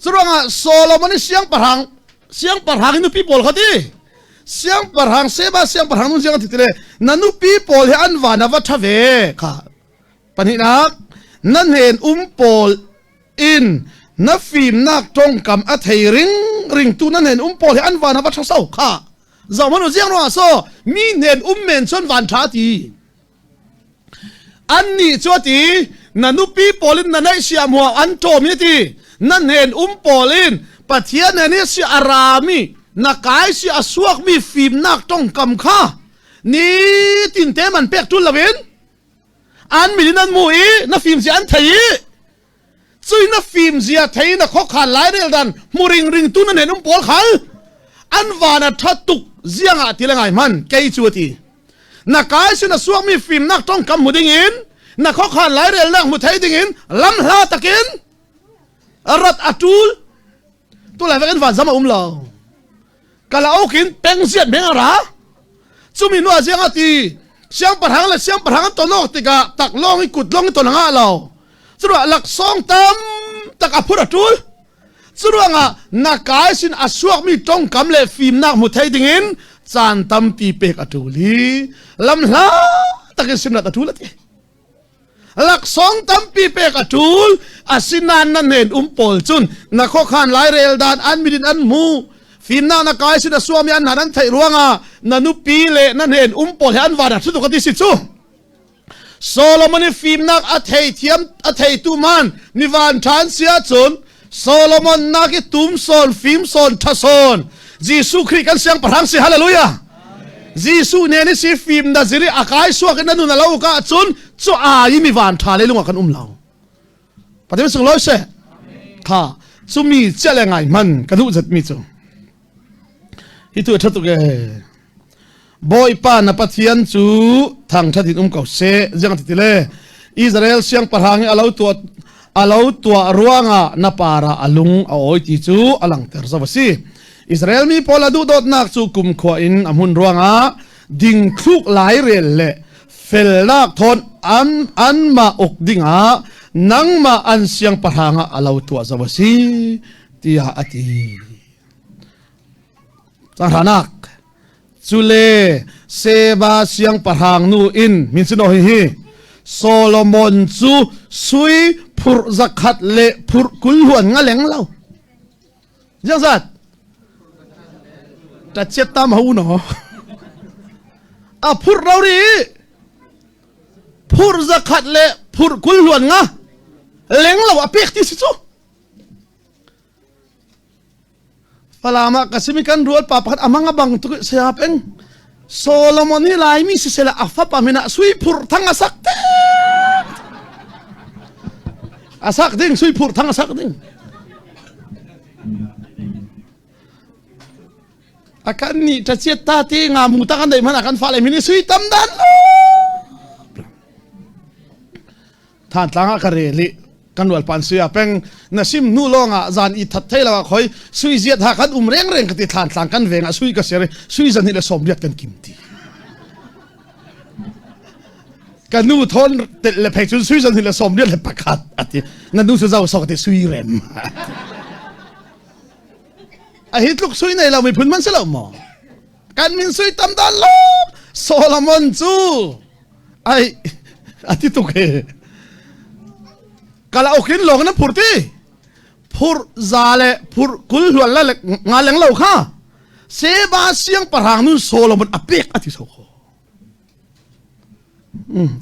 curuangah Solomon i siangpahrang siangpahrang i nupi pawl kha ti siangpahrang Seba siangpahrang nun siang ti le na nupi pawl hi an van a va ṭha ve kha pahnihnak nan hen um pawl in na fimnak tongkam a thei ring ring tu nan hen um pawl hi an van a va ṭha so kha zohmanh u ziang ruangah so mi hnen um men cun van ṭha ti Annih cu a ti, na nupi pawl in na neihsiam huah an ṭawm i a ti. Na hnen um pawl in Pathian he nih si a rami na kai si a suakmi fimnak tongkam kha nitin te man pek ṭul loin an min in an mu i na fimzia an thei i cui na fimzia thei na khokhan lairel dan hmu ringring tu na hnen um pawl khal an van a ṭha tuk ziangah ti le ngai hman kei cu a ti. Na kai sin a suakmi fimnak tongkam hmu dingin na khokhan lairelnak hmu thei dingin lam hla takin rat a tul tu lai vekin van zam a um lo kalauk in peng ziat meng a ra chumi nu a ziang a ti siangpahrang le siangpahrang an ton awk tikah tak lawng i kut lawng i ton a ngah lo curuah laksawng tam tak a phur a tul Curuangah na kai sin a suakmi tongkam le fimnak hmu thei dingin caan tampi pek a ṭul i lamhla takin simrat a ṭul a ti. Laksawng tampi pek a ṭul asinain na hnen um pawl cun na khuakhan lairel dan an mit in an hmu fimnak na kai sin a suakmi an hna nan theih ruangah na nupi le na hnen um pawl he an van a ṭhu tuk a ti si cu. Solomon i fimnak a theithiam a theitu man mi van ṭhan si ahcun Solomon nak i tum sawn fim sawn ṭha sawn Jesuh Khrih kan siangpahrang si hallelujah Jesuh nen i si fim na zir i a kai suak in na nun a lo ka ahcun cu ai mi van ṭha le lung ah kan um lo. Pathian sunglawi seh. Kha cumi chia le ngai man ka duh zat mi cu. Hi tu ṭha tuk ee. Bawipa na Pathian cu thangṭhat in um ko seh. Ziang ti le Israel siangpahrang i a lo tuah a lo tuah ruangah na para a lung a awi ti cu a langhter zo a si. Israel mi pawl a duhdawtnak cu kumkhua in a hmun ruangah dingthluk lairel le felnak thawn an anmah uk dingah nangmah an siangpahrang ah a lo tuah zo a si tiah a ti. Cahranak cule Seba siangpahrang nu in min sino hi hi Solomon cu sui phur zakhat le phur kul huan nga leng lo. Ziang zat? Ta chiat tam ho no. A phur ro ri. Phur zakhat le phur kul huan nga leng lo a pek ti si cu. Falam ah ka simi kan rual pa pakhat amang a bang tuk saya peng Solomon hi Laimi sisela a fapa min ah sui phur thang a sak te a sak ding sui phur thang a sak ding a kan ni ta chiat ta ti nga mu ta kan dei man a kan fa le min sui tam dan lo Thantlang ah ka rel i kan rual pan suya peng na sim hnu lawng ah zan i that thei lo ah khoi sui ziat ha kan um reng reng ka ti Thantlang kan veng ah sui ka ser sui zan hi le som riat kan kim ti ka nu thon tel le phei cun sui zan hi le som riat le pakhat ati na nu su zau sok ti sui rem a hi tluk sui nei lo mi phun man si lo mo kan min sui tam dan lo Solomon cu Ai a ti tuk he. Kalauk in lawng na phur ti. Phur za le phur kul hluan la le nga leng lo kha. Seba siangpahrang nun Solomon a pek a ti so kho.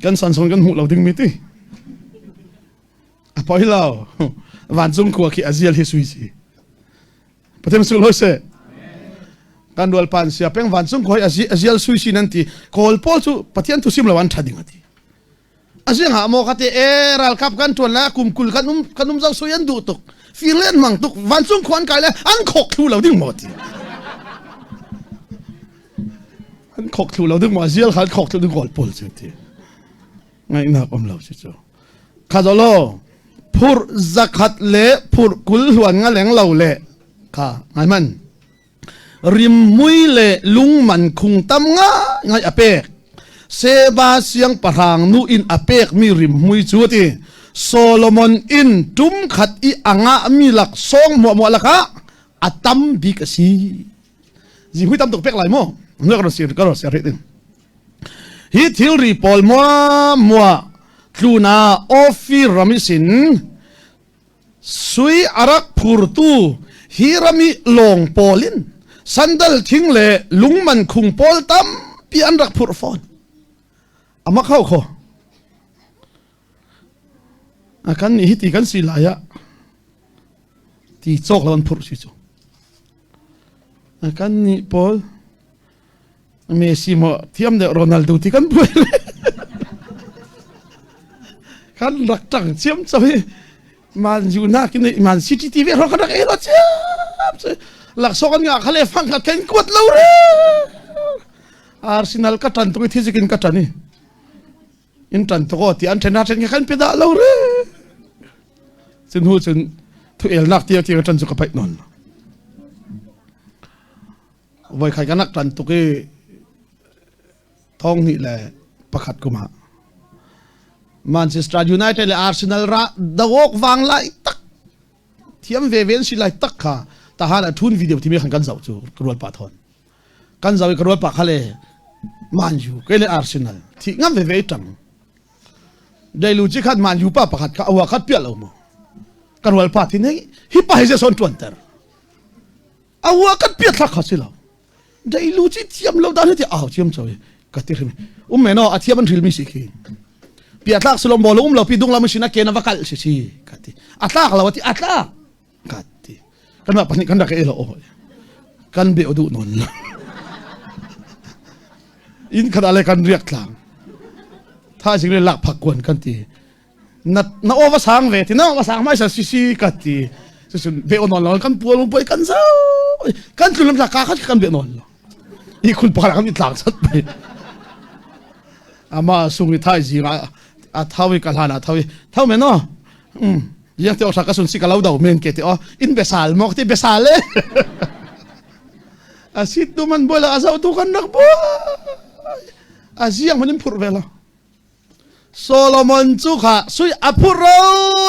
Kan san song kan hmuh lo ding mi ti. A poi lo. Vancung khua khi azial hi sui si. Pathian sunglawi seh. Kan rual pan sia peng vancung khoi azial sui sin an ti. Kawl pawl cu Pathian thu sim lo an tha ding ati. Aziang ha mo kate e ralkap kan tuan la kum kul kan um kan um zau sui an duh tuk. Fir le an mang tuk vancung khuan kai le an khok thlu lo ding mo ti. An khok thlu lo ding mo azial khan khok thlu ding kawl pawl cu ti. Ngaihnak um lo si cu. Kha lo phur zakhat le phur kul hluan nga leng lo le kha ngai man rimmui le lungman khung tam nga ngai a pek Seba siangpahrang nu in a pek mi rimhmui cu ti Solomon in tum khat i anga mi lak song muah muah lakah a tam bik a si zi hui tam tuk pek lai mo nu ka ron ka ron sia ding Hi thilri pawl muahmuah tluna Ophir ram in sui a rak phurtu hi ram i lawng pawl in sandal thing le lungman khung pawl tampi an rak phurh fawn. Ama kho kho. A kan nih hiti kan si lai ah ti cawk lo an phurh si cu. A kan nih pawl Messi maw thiam deuh Ronaldo ti kan buai le kan rak ṭang ciam cam hi Man U nak in Man City ti ve kan rak elo ciam laksawng an ngah khale fang khat kan kuat lo re Arsenal ka ṭan tuk i thizik in ka ṭan i in ṭan tuk aw ti an ṭhen ṭhen kan pe dah lo re cun hu cun thu elnak ti ti ka ṭan cu ka paih non Voikhat kan rak ṭan tuk i thong hnih le pakhat kum ah Manchester United le Arsenal ra dawk vang lai tak thiam ve ven si lai tak kha tahan a thun video timi khan kan zoh cu ka rual pa thon kan zoh i ka rual pa kha le Man U ke le Arsenal thi ngam ve ve tang dailu chi khat Man U pa pakhat kha awa khat pial lo mo ka rual pa thi nei hi pa hi je son tuan ter Awa kan piat thla kha si lo. Dei lu ci thiam lo dan ti au thiam choi ka ti hrim. Um me no a thiam an hril mi si khi. Pia tlak silom bol um lo pi dung lam sin a ke na va kal si si ka ti. A tlak lo ti a tlak ka ti. Kan ma pahnih kan rak e lo o. Kan be du non. In khat ale kan riak tlang. Tha sing le lak phak kuan kan ti. Na na aw va sang ve ti na va sang mai sa si si ka ti. Cucun be on lo kan pual poi kan zo. Kan tlun lam ka khat kan be non lo. I khun pakhat kan i tlang sat pai. Ama sung i thai zing a a thawi ka hlan a thawi. Thau me no. Um. Yang te ka sun si ka lo do men ke te o in besal mok ti besal e. A sit tu man bola a zau tu kan rak bo. A ziang man in phur ve lo. Solomon cu kha sui a phur ro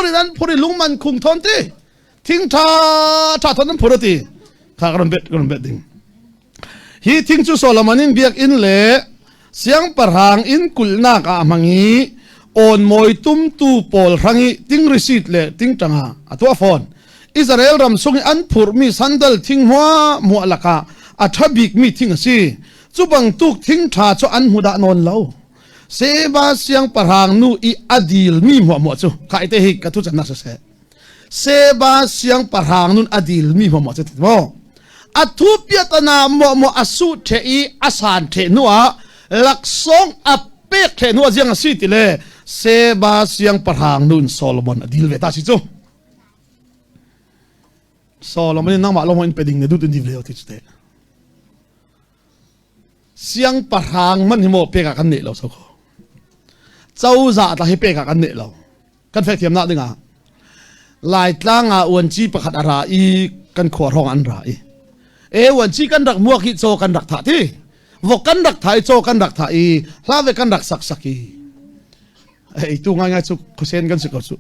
rin an phur i lungman khung thawn ti thing ṭha ṭha thawn an phur ti kha ka ron bet ka ron bet ding hi thing cu Solomon in biakinn le siangpahrang inn kulhnak ah a hmang i awnmawi tumtu pawl hrang i tingrisit le tingṭang ah a tuah fawn Israel ram sung i an phurhmi sandal thing hmuahhmuah lakah a ṭha bikmi thing a si cu bantuk thing ṭha cu an hmu dah nawn lo Seba siangpahrang nu i a dilmi hmuahhmuah cu kai te hi ka thu cannak siseh Seba siangpahrang nun a dilmi hmuahhmuah cu ti maw a thu piatana muahmuah a su the i a san the hnu ah laksawng a pek the hnu ah ziang a si ti le Seba siangpahrang nun Solomon a dil ve ta si cu Solomon in nangmah lawng in pe ding ne dut in div leo ti cu te Siangpahrang man hi maw pek ah kan neh lo so kho. Cozah tla hi pek ah kan neh lo. Kan fek thiam nak ding ah Laitlang ah uanci pakhat a ra i kan khua hrawng an ra i e uanci kan rak muak hi caw kan rak thah ti vok kan rak thah i caw kan rak thah i hla ve kan rak sak sak i ei tu ngai ngai cu khuasen kan si ko cu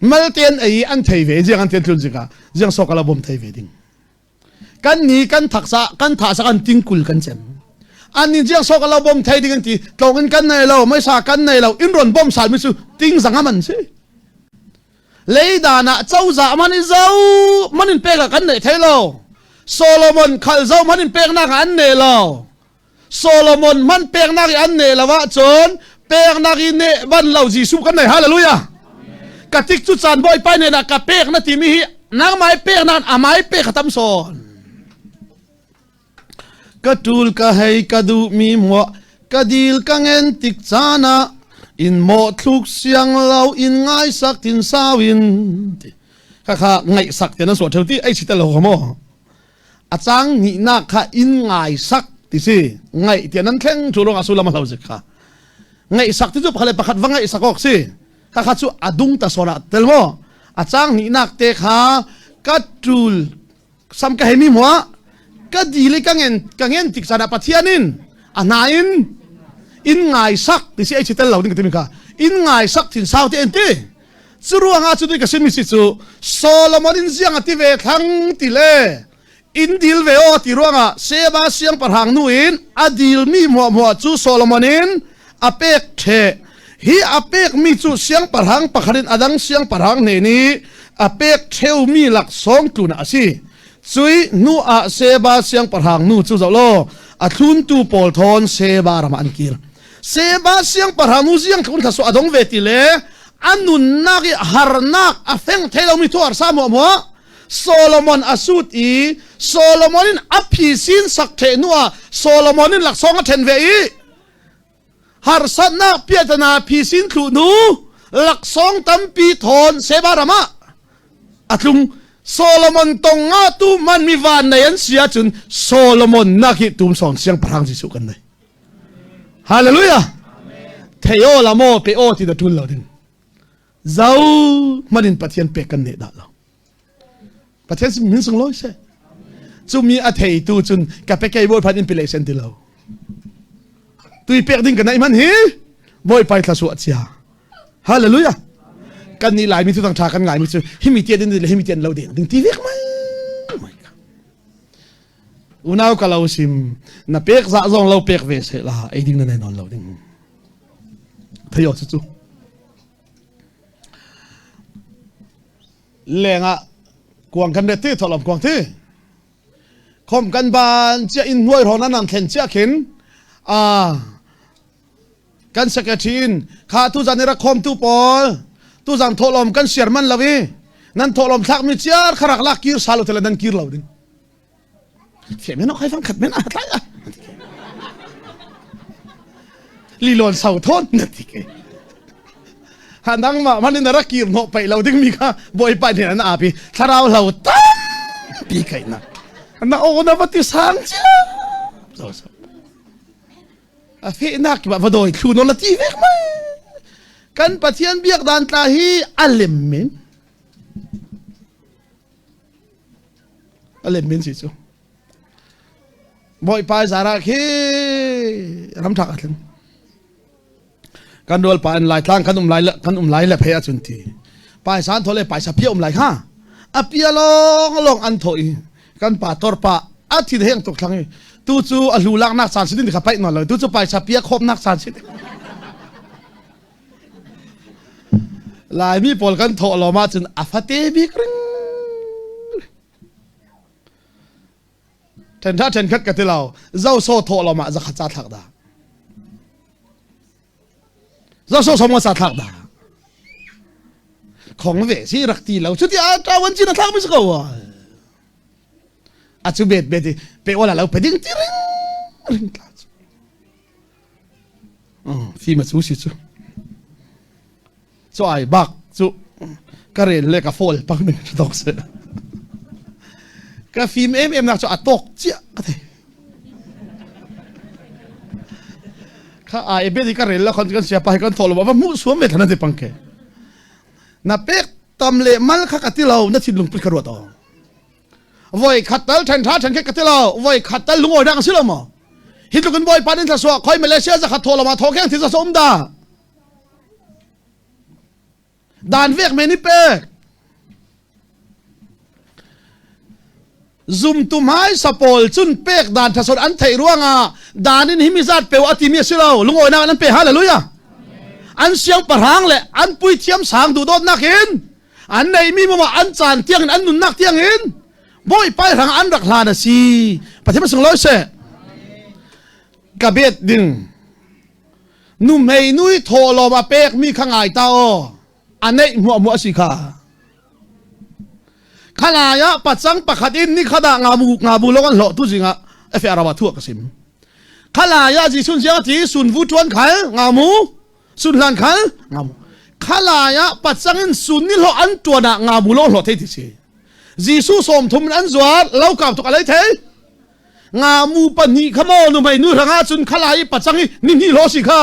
malten ei an thei ve jiang an ten tlun zika jiang sok ala bom thei ve ding Kan ni kan thaksa kan thasa kan tingkul kan cem. An nin jiang sok lo bom thei ding an ti tlong in kan nei lo meisa kan nei lo in ron bom sal mi su ting zanga man si. Leidan ah cozah man i zo man in pek ah kan nei thei lo. Solomon khal zo man in pek nak an nei lo. Solomon man peknak i an neh lo ahcun peknak i neh ban lo Jesuh kan nei hallelujah ka tik cu caan bawipa nih ka pek na timi hi nangmah i pek nain amah i pek a tam sawn ka tul ka hei ka duh mi muah ka dil ka ngen tik caan ah in mawh thluk siang lo in ngai sak tin sau in kha kha ngaih sak te na suah theu ti ei si te lo kha maw A cang hnihnak kha inn ngaisak ti si. Ngaih tiah nan thleng cu lawng ah sullam a hlo zik kha. Ngaihsak ti cu pakhat le pakhat va ngaihsak awk si. Kha kha cu a dung ta sawn ah tel maw? A cang hnihnak te kha ka tul sam ka hei mi hmuah ka dil i ka ngen ka ngen tik caan ah Pathian in a hna in in ngaisak ti si ei chi tel lo ding ka timi kha in ngaisak thin sau te en ti Cu ruangah cu ka simi si cu Solomon in ziang a ti ve thlang ti le in dil ve aw ti ruangah Sheba siangpahrang nu in a dilmi hmuahhmuah cu Solomon in a pek ṭheh. Hi a pekmi cu siangpahrang pakhat in a dang siangpahrang hne nih a pek ṭheumi laksawng tlun ah a si. Cui hnu ah Sheba siangpahrang nu cu zoh law a thluntu pawl thawn Sheba ram ah an kir. Seba siangpahrang nu ziang tlun thla a dong ve ti le a nunnak i harnak a feng thei lomi thu arsa muahmuah Solomon a sut i Solomon in a phisin sak the nu ah Solomon in laksawng a then ve i harsatnak piatana phisin thlu nu laksawng tampi thawn Seba ram ah a tlung Solomon tong nga tu man mi van nei an si ahcun Solomon nak hi tum song siangpahrang Jesuh kan nei Hallelujah. Thei aw la maw pe aw ti da tul lo ding. Zau manin Pathian pek kan ne dah lo. Pathian sin min sung loi se. Cumi a thei tu cun ka pe kei bawi phan in pile sen ti lo. Tui pek ding ka nai man hi bawi pai thla su chia. Hallelujah. Kan ni lai mi tu tang tha kan ngai mi chu himi tian din le himi tian lo ding ding ti vek mai. Unau ka lo sim na pek zah zong lo pek ve seh la ei ding na nei nawn lo ding. Thei aw cu. Leng ah kuang kan ret ti tholom kuang thi. Khom kan ban chia in hnuai ron an thlen chia khin a kan secretary in kha tu zan i rak khom tu pawl tu zan tholom kan siar man lo i nan tholom thlak mi chiar kharak lak kir salo tele nan kir lo ding Fe men khai fang khat men a tlai a. Li lon sau thon na ti ke. Ha nangmah man in rak kir hnawh paih lo ding mi kha Bawipa nih an api thlarau hlo tampi kai na na aw na va ti sang cia a fehnak ki va doi thlu no la ti vek mai kan Pathian biak dan tla hi a lem men a lem men si cu Bawipa zara khi ramthak a tling kan rual pa in laitlang kan um lai kan um lai le phei ahcun ti paisa an thaw le paisa pia um lai kha a pia lawng lawng an thaw i kan pa tor pa a thin heng tuk thlang i tu cu a hlu lak nak caan si ding kha paih nawn lo tu cu paisa pia khawm nak caan si Laimi pawl kan thawh lawm ahcun a fate bik ring Ṭhen ṭha ṭhen khat ka ti lo. Zoso thawh lo mah zakhat ca thlak dah. Zoso som ca thlak dah. Khong ve si rak ti lo. Cuti a ṭawan cin a thlak mi si ko. A cu bet bet i pe wala lo pe ding ti ring ring tla cu. Fim a cu si cu. Cu ai bak cu ka rel le ka fall pang ning tawk se. Ka fim em em nak cu a tawk cia ka thei. Kha ai be di ka rel la khon kan sia pa kan thol va mu suam ve thana te pang ke. Na pek tam le mal kha ka ti lo na thinlung put ka ruat o. Voi khat tal then tha then khat ka ti lo voi khat tal lungawi dak si lo maw hi tluk in bawipa nin thlasua khoi Malaysia za khat thaw lo ma thaw kheng thi za um da dan vek men i pek zumtu hmai sapawl cun pek dan thasot an theih ruangah dan in himi zat peu a timi a si lo lungawinak an pe hallelujah an siangpahrang le an puithiam sang duhdawtnak in an neihmi mama an caan tiangin an nunnak tiangin bawipa hrang an rak hlan a si pathian sunglawi seh ka bet ding nu hmei nui thawhlawm a pekmi kha ngai ta aw a neih hmuah hmuah a si kha khalai ah pacang pakhat in ni khada ngabu ngabu long an hlawh tu zingah efe arawa thua ka sim khalai ah jisun siang ti sun vu tuan khal ngamu sun hlan khal ngamu khalai ah pacang in sun ni hlawh an tuan ah ngamu lo hlawh thei ti si Jesuh sawm thum in an zuar lo kau tuk alei thei ngamu pahnih kha maw nu mei nu hrang ah cun khalai i pacang i ni hnih hlawh si kha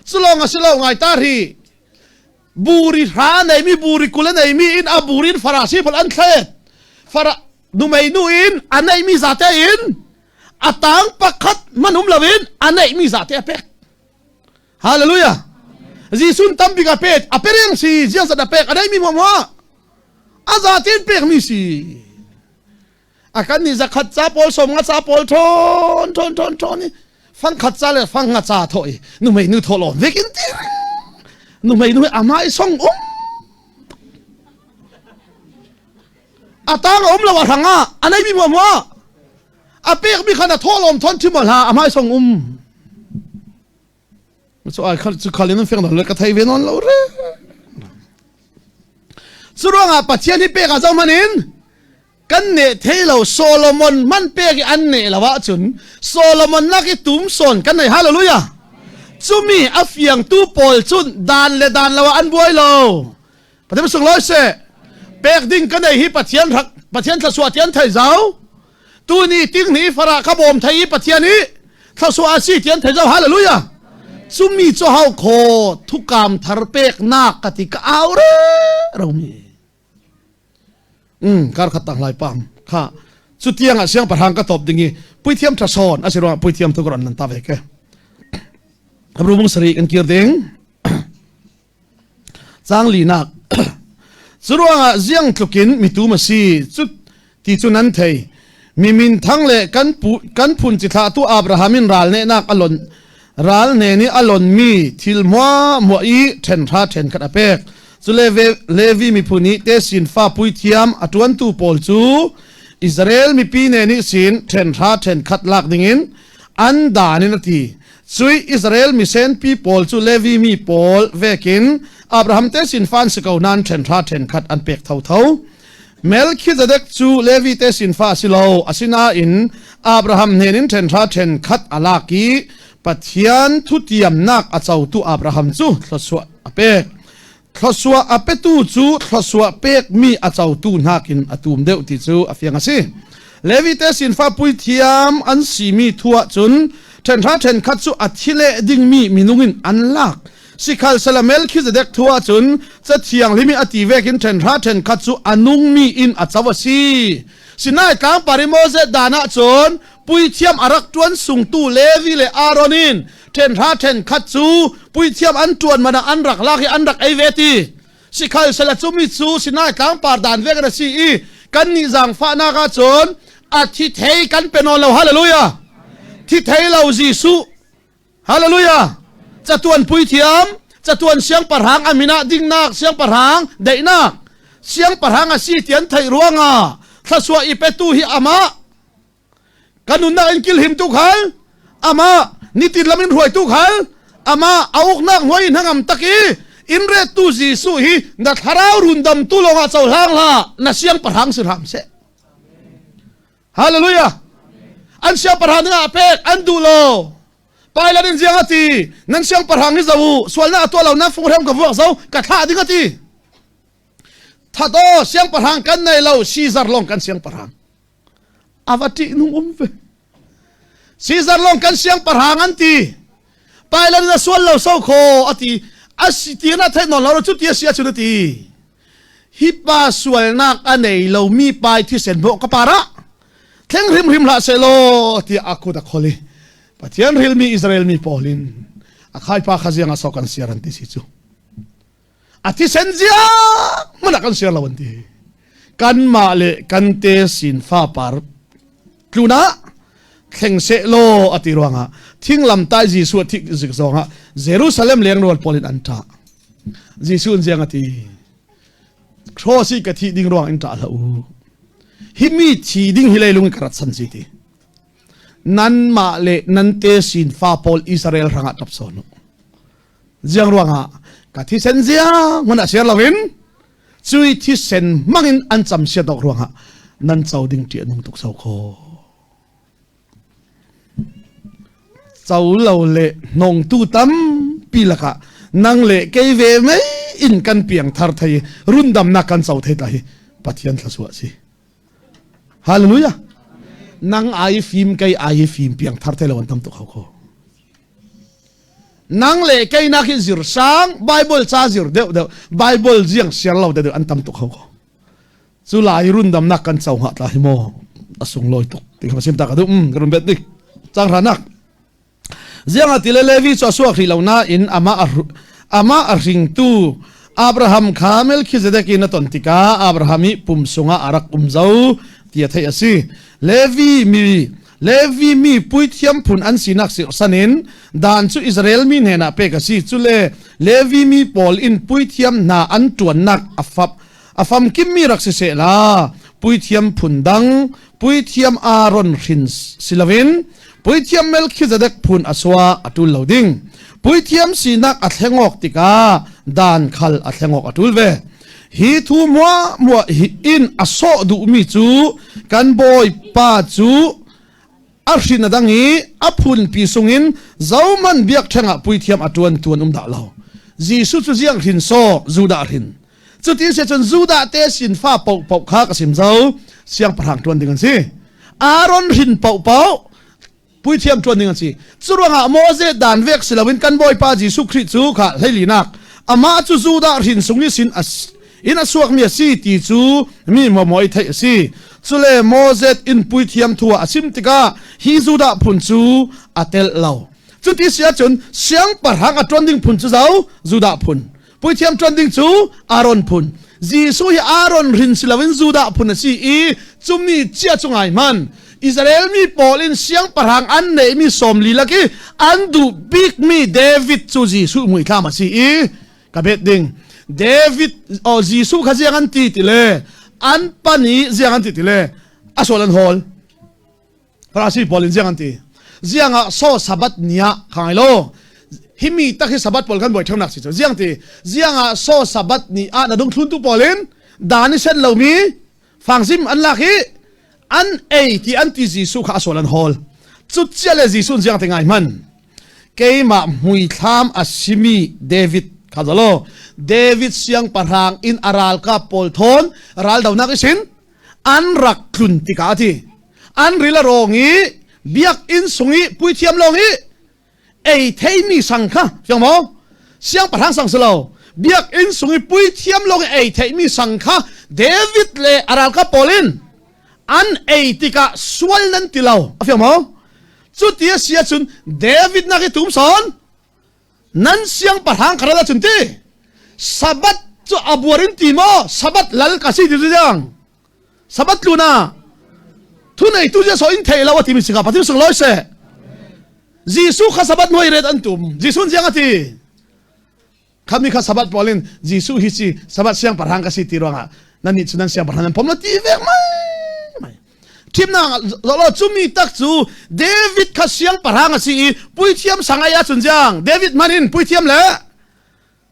culong a si lo ngai ta ri buri hra nei mi buri kul a nei mi in a buri in farasi pawl an thlet fara nu mei nu in a nei mi zate in a tang pakhat man um lo in a nei mi zate a pek Hallelujah. Jesuh tambik a pek a pereng si ziang zat a pek a dei mi mo a za tin pek mi si a kan ni zakhat ca pawl som nga ca pawl thon thon thon thon i fang khat ca le fang nga ca tho i nu mei nu tho lo vek in ti nu mei nu ama i song um a tang um lo a ranga a nei mi mo mo a pek mi khan a tho lom thon thi mo hla a mai song um Cu ai khal cu khal in an feng le ka thei ve non lo re. Cu ruangah Pathian hi pek ah zoh hmanh in kan ne thei lo Solomon man pek i an ne lo ahcun Solomon lak i tum sawn kan nei hallelujah. Cumi a fiangtu pawl cun dan le dan lo ah an buai lo. Pathian sunglawi seh. Pek ding kan nei hi Pathian rak Pathian thluachuah ti an thei zau. Tuni ting ni farah ka bawm thei i Pathian i thluachuah a si ti an thei zau. Hallelujah. Cumi cu hau kho thukam thar peknak ka ti ka au re romi. Kar khat tang lai pam kha cu tiang ah siangpahrang ka top ding i puithiam tha sawn a si ruang puithiam thu ka ron nan ta ve ke. Abru mung sari kan kir ding. Caang linak Cu ruangah ziang tlukin mitum a si cu ti cu nan thei. Mi minthang le kan pu kan phun cithlahtu Abraham in ral nehnak a lon ral hne nih a lonmi thil hmuahhmuah i ṭhenhra ṭhenkhat a pek. Cu Levi miphun i tesin fa puithiam a ṭuantu pawl cu Israel mipi ne nih sin ṭhenhra ṭhenkhat lak dingin an dan in a ti. Cui Israel misenpi pawl cu Levi mi pawl vekin Abraham te sin fa an si ko nain ṭhenhra ṭhenkhat an pek thotho. Melchizedek cu Levi te sin fa a si lo, asinain Abraham hnen in ṭhenhra ṭhenkhat a lak i Pathian thutiamnak a cotu Abraham cu thluachuah a pek. Thluasuah a petu cu thluasuah pekmi a cotu nakin a tum deuh ti cu a fiang a si. Levi te sinfa puithiam an simi thu ahcun ṭhenhra ṭhenkhat cu a thi leh dingmi minung in an lak. Sikhal sala Melkhizedek thu ahcun Cathianghlim i a ti vekin ṭhenhra ṭhenkhat cu a nungmi in a co a si. Sinai tlangpar i Moses dan ahcun puithiam a rak ṭuan sungtu Levi le Aaron in ṭhenhra ṭhenkhat cu puithiam an ṭuan man ah an rak lak i an rak ei ve ti. Sikhal sala cumi cu Sinai tlangpar dan vek a si i kannih zaangfahnak ahcun a thi thei kan pe nawn lo. Hallelujah! Thi thei lo Jesuh Hallelujah! Catuan puithiam, catuan siangpahrang a min ah dingnak siangpahrang daihnak siangpahrang a si ti an theih ruangah thluachuah i petu hi amah kan nunnak in kilhimtu khal amah nitin lam in hruaitu khal amah a uknak hnuai in hnangam tak i in rettu Jesuh hi na thlarau rundamtu lawngah cohlang hlah na siangpahrang si hram seh. Hallelujah! An siangpahrang dingah a pek, an duh lo. Pilate in ziang a ti, nan siangpahrang hi zo u, sualnak a tuah lo, nan funghrem ka vuak zo, ka thlah ding a ti. Thataw, siangpahrang kan nei lo, Caesar lawng kan siangpahrang. A va ṭih nung um ve. Caesar lawng kan siangpahrang an ti. Pilate in a sual lo so kho a ti. A si ti na theih nawn lo cu ti a si ahcun a ti. Hi pa sualnak a nei lomi pa i thisen bawh ka par ah thleng hrimhrim hlah sehlaw tiah a kut a khol i Pathian rilmi Israel mi pawl in a khaipa kha ziang ah sok an siar an ti si cu a thisen ziang hmanh ah kan siar lo an ti kanmah le kan te sin fa par tlun ah thleng seh law a ti ruangah thinglam tai Jesuh a thik zik zongah Jerusalem lengrual pawl in an ṭah Jesuh in ziang a ti cross i ka thih ding ruang in ṭah hlah u hi mi thi ding hi leilung i ka rat san si ti nanmah le nan te sin fa pawl Israel hrangah ṭap sawn u ziang ruangah ka thisen ziang hmun ah siar loin cui thisen hmangin an cam siat awk ruangah nan co ding ṭih a nung tuk so kho co lo le hnongtu tampi lakah nang le kei ve mei in kan piang thar thei rundamnak kan co thei ta hi Pathian thluachuah si Hallelujah nang ai fim kei ai fim piang thar thei lo an tam tuk ho kho Nang le kei nak hi zir sang Bible ca zir deuh deuh Bible ziang siar lo deuh an tam tuk ho ko. Cu lai rundamnak kan co hnga tla hi maw a sunglawi tuk ti kha sim ta ka duh ka run bet dik cang hranak ziang a ti le Levi cu a suak hrih lo nain amah a amah a hringtu Abraham kha Melchizedek in a ton tikah Abraham i pum sungah a rak um zo ti a theih a si. Levi mi Levi mi puithiam phun an sinak sirhsan in dan cu Israel mi hnenah pek a si. Cule Levi mi pawl in puithiam hna an ṭuannak a fap a famkimmi rak si seh la puithiam phun dang puithiam Aaron hrin si loin puithiam Melchizedek phun a sua a ṭul lo ding. Puithiam sinak a thlengawk tikah dan khal a thlengawk a ṭul ve. Hi thu muahmuah hi in a sawh duhmi cu kan Bawipa cu a hrin a dang i a phunpi sungin zohmanh biakṭheng ah puithiam a ṭuan tu an um dah lo. Jesuh cu ziang hrin sawh Judah hrin. Cutin se cun Judah te sin fa paohpaoh kha ka sim zo siangpahrang ṭuan ding an si. Aaron hrin paohpaoh puithiam ṭuan ding an si. Curuangah Moses dan vek si loin kan Bawipa Jesuh Khrih cu kha hleilinak amah cu Judah hrin sung i sin in a suakmi a si ti cu mi maw theih a si. Cule Moses in puithiam thu ah a sim tikah hi Judah phun cu a telh lo. Cuti si ahcun siangpahrang a ṭuan ding phun cu zo Judah phun. Puithiam ṭuan ding cu Aaron phun. Jesuh hi Aaron hrin si loin Judah phun a si i cumi cia cu ngai hman. Israel mi pawl in siangpahrang an neihmi 40 lak i an duh bikmi David cu Jesuh muithlam a si i ka bet ding. David oh Jesuh kha ziang an ti ti le an pan i ziang an ti ti le a sual an hawl. Farasi pawl in ziang an ti. Ziang ah so sabat ni ah khangai lo. Himi tak hi sabat pawl kan buai theunak si cu. Ziang ti ziang ah so sabat ni ah na dungthlun tu pawl in dan i sen lomi fangsim an lak i an ei ti an ti Jesuh kha a sual an hawl. Cut cia le Jesuh ziang te ngai hman. Keimah muithlam a simi David. Kha zalo David siangpahrang in a ralkap pawl thawn raldonak isin an rak tlun tikah a ti. An ril a rawng i biakinn sung i puithiam lawng i ei theimi sang kha fiang maw? Siangpahrang sang si lo. Biakinn sung i puithiam lawng i ei theimi sang kha David le a ralkap pawl in an ei tikah sual nan ti lo. A fiang maw? Cuti a si ahcun David nak i tum sawn nan siangpahrang ka ral ahcun ti Sabbath cu a buar in ti maw Sabbath lal ka si ti cu jang Sabbath tluna thu neitu je so in thei lo a timi sika patim sung loi se Jesuh kha Sabbath nuai ret an tum Jesuh jiang a ti Khami kha Sabbath pawl in Jesuh hi si Sabbath siangpahrang ka si ti ruangah nan nih cu nan siangpahrang nan pom lo ti vek mai mai. Thimnak lo cumi tak cu David kha siangpahrang a si i puithiam sangai ah cun jiang David man in puithiam le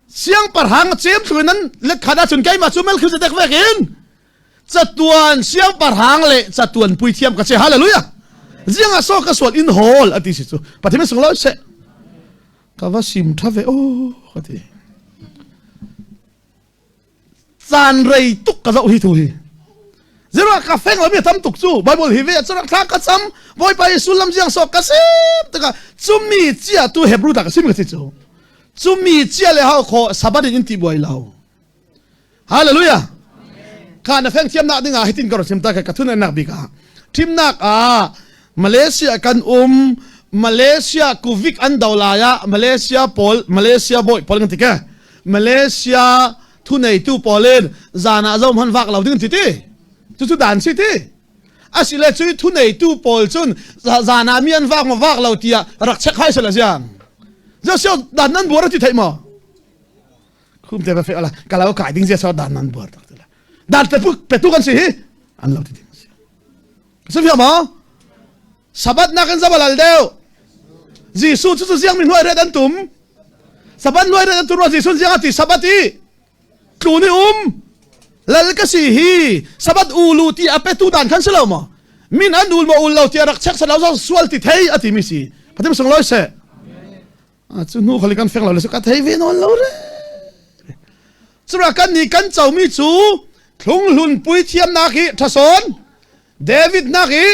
siangpahrang cem thlu nan let khat ahcun keimah cu Melchizedek vek in catuan siangpahrang le catuan puithiam ka si hallelujah ziang ah so ka sual in hall ati si cu pathian sung lo se Ka va sim ṭha ve aw ka ti. Caan rei tuk ka zoh hi thu hi. Zero ka feng lo mi tam tuk cu Bible hi ve charak thla ka cam Bawipa i sullam ziang sok ka sim taka cumi chia tu Hebrew ta ka sim ka si cu cumi chia le hau kho sabat in ti buai lo Hallelujah. Kha na feng thiamnak ding ah hitin ka rak chim ta ka thun nak bik ah thimnak ah Malaysia kan um Malaysia kuvik an do lai ah Malaysia pawl Malaysia boy pawl kan ti ke Malaysia thu nei tu pawl in zan ah zo man vak lo ding ti ti cu cu dan si ti asile cu thu nei tu pawl cun zan ah mi an vak ma vak lo tiah rak check hai sala ziang zo dan nan buar ti thei mo khum te va fe ala kalau kai ding je so dan nan buar tak tila dan pe pu pe tu kan si hi an lo ti ding si si fia ma sabat nak in zabalal deu Jesu chu chu ziang mi hnuai ret an tum sabat hnuai ret an tum ro Jesu ziang ati sabat i tlu ni um lal ka si hi sabat ulu ti a pe tu dan khan si lo ma min an ul ma ul lo ti rak chek sa lo sual ti thei ati mi si patim sung loi se Cu hnu khali kan fek lo le ka thei ve nawn lo re. Cura kan nih kan comi cu thlunghlun puithiamnak hi ṭhasawn David nak hi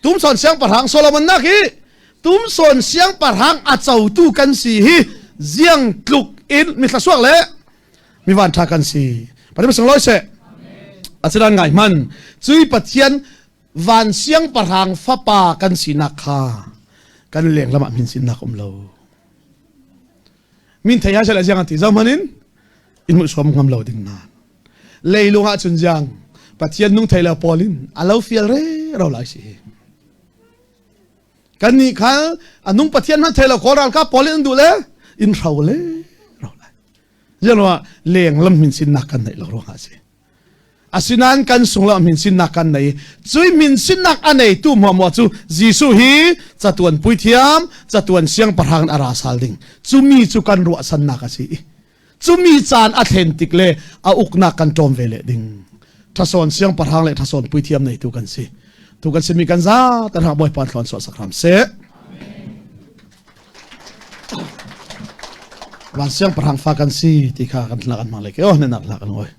tumsawn siangpahrang Solomon nak hi tumsawn siangpahrang a cotu kan si hi ziang tluk in mithla suak le mi van ṭha kan si. Pathian sung loi seh. Asinan ngai hman cui Pathian van siangpahrang fapa kan sinak kha kan leng lam ah min sinnak um lo min thei ha sela ziang ti zau manin in mu som ngam lo ding na leilung ah cun jiang pathian nung thei lo pawl in alo fial re ro lai si kan ni khal anung pathian man thei lo kawl ral ka pawl in an du le in hro le ro lai ziang leng lam min sinnak kan nei lo ruang ah si Asinain kan sunglo min sinnak kan nei. Cui min sinnak a neitu muahmuah cu Jesuh hi catuan puithiam, catuan siangpahrang a ra sal ding. Cumi cu kan ruahsannak a si i cumi caan a thlen tik le a uknak kan ṭawm ve leh ding. Ṭhasawn siangpahrang le ṭhasawn puithiam neitu kan si. Tu kan simi kan za tan hak Bawipa thlawn suah sakram seh. Van siangpahrang fa kan si ti kha kan hlak an hmang le ke oh ne nak hlak an oi.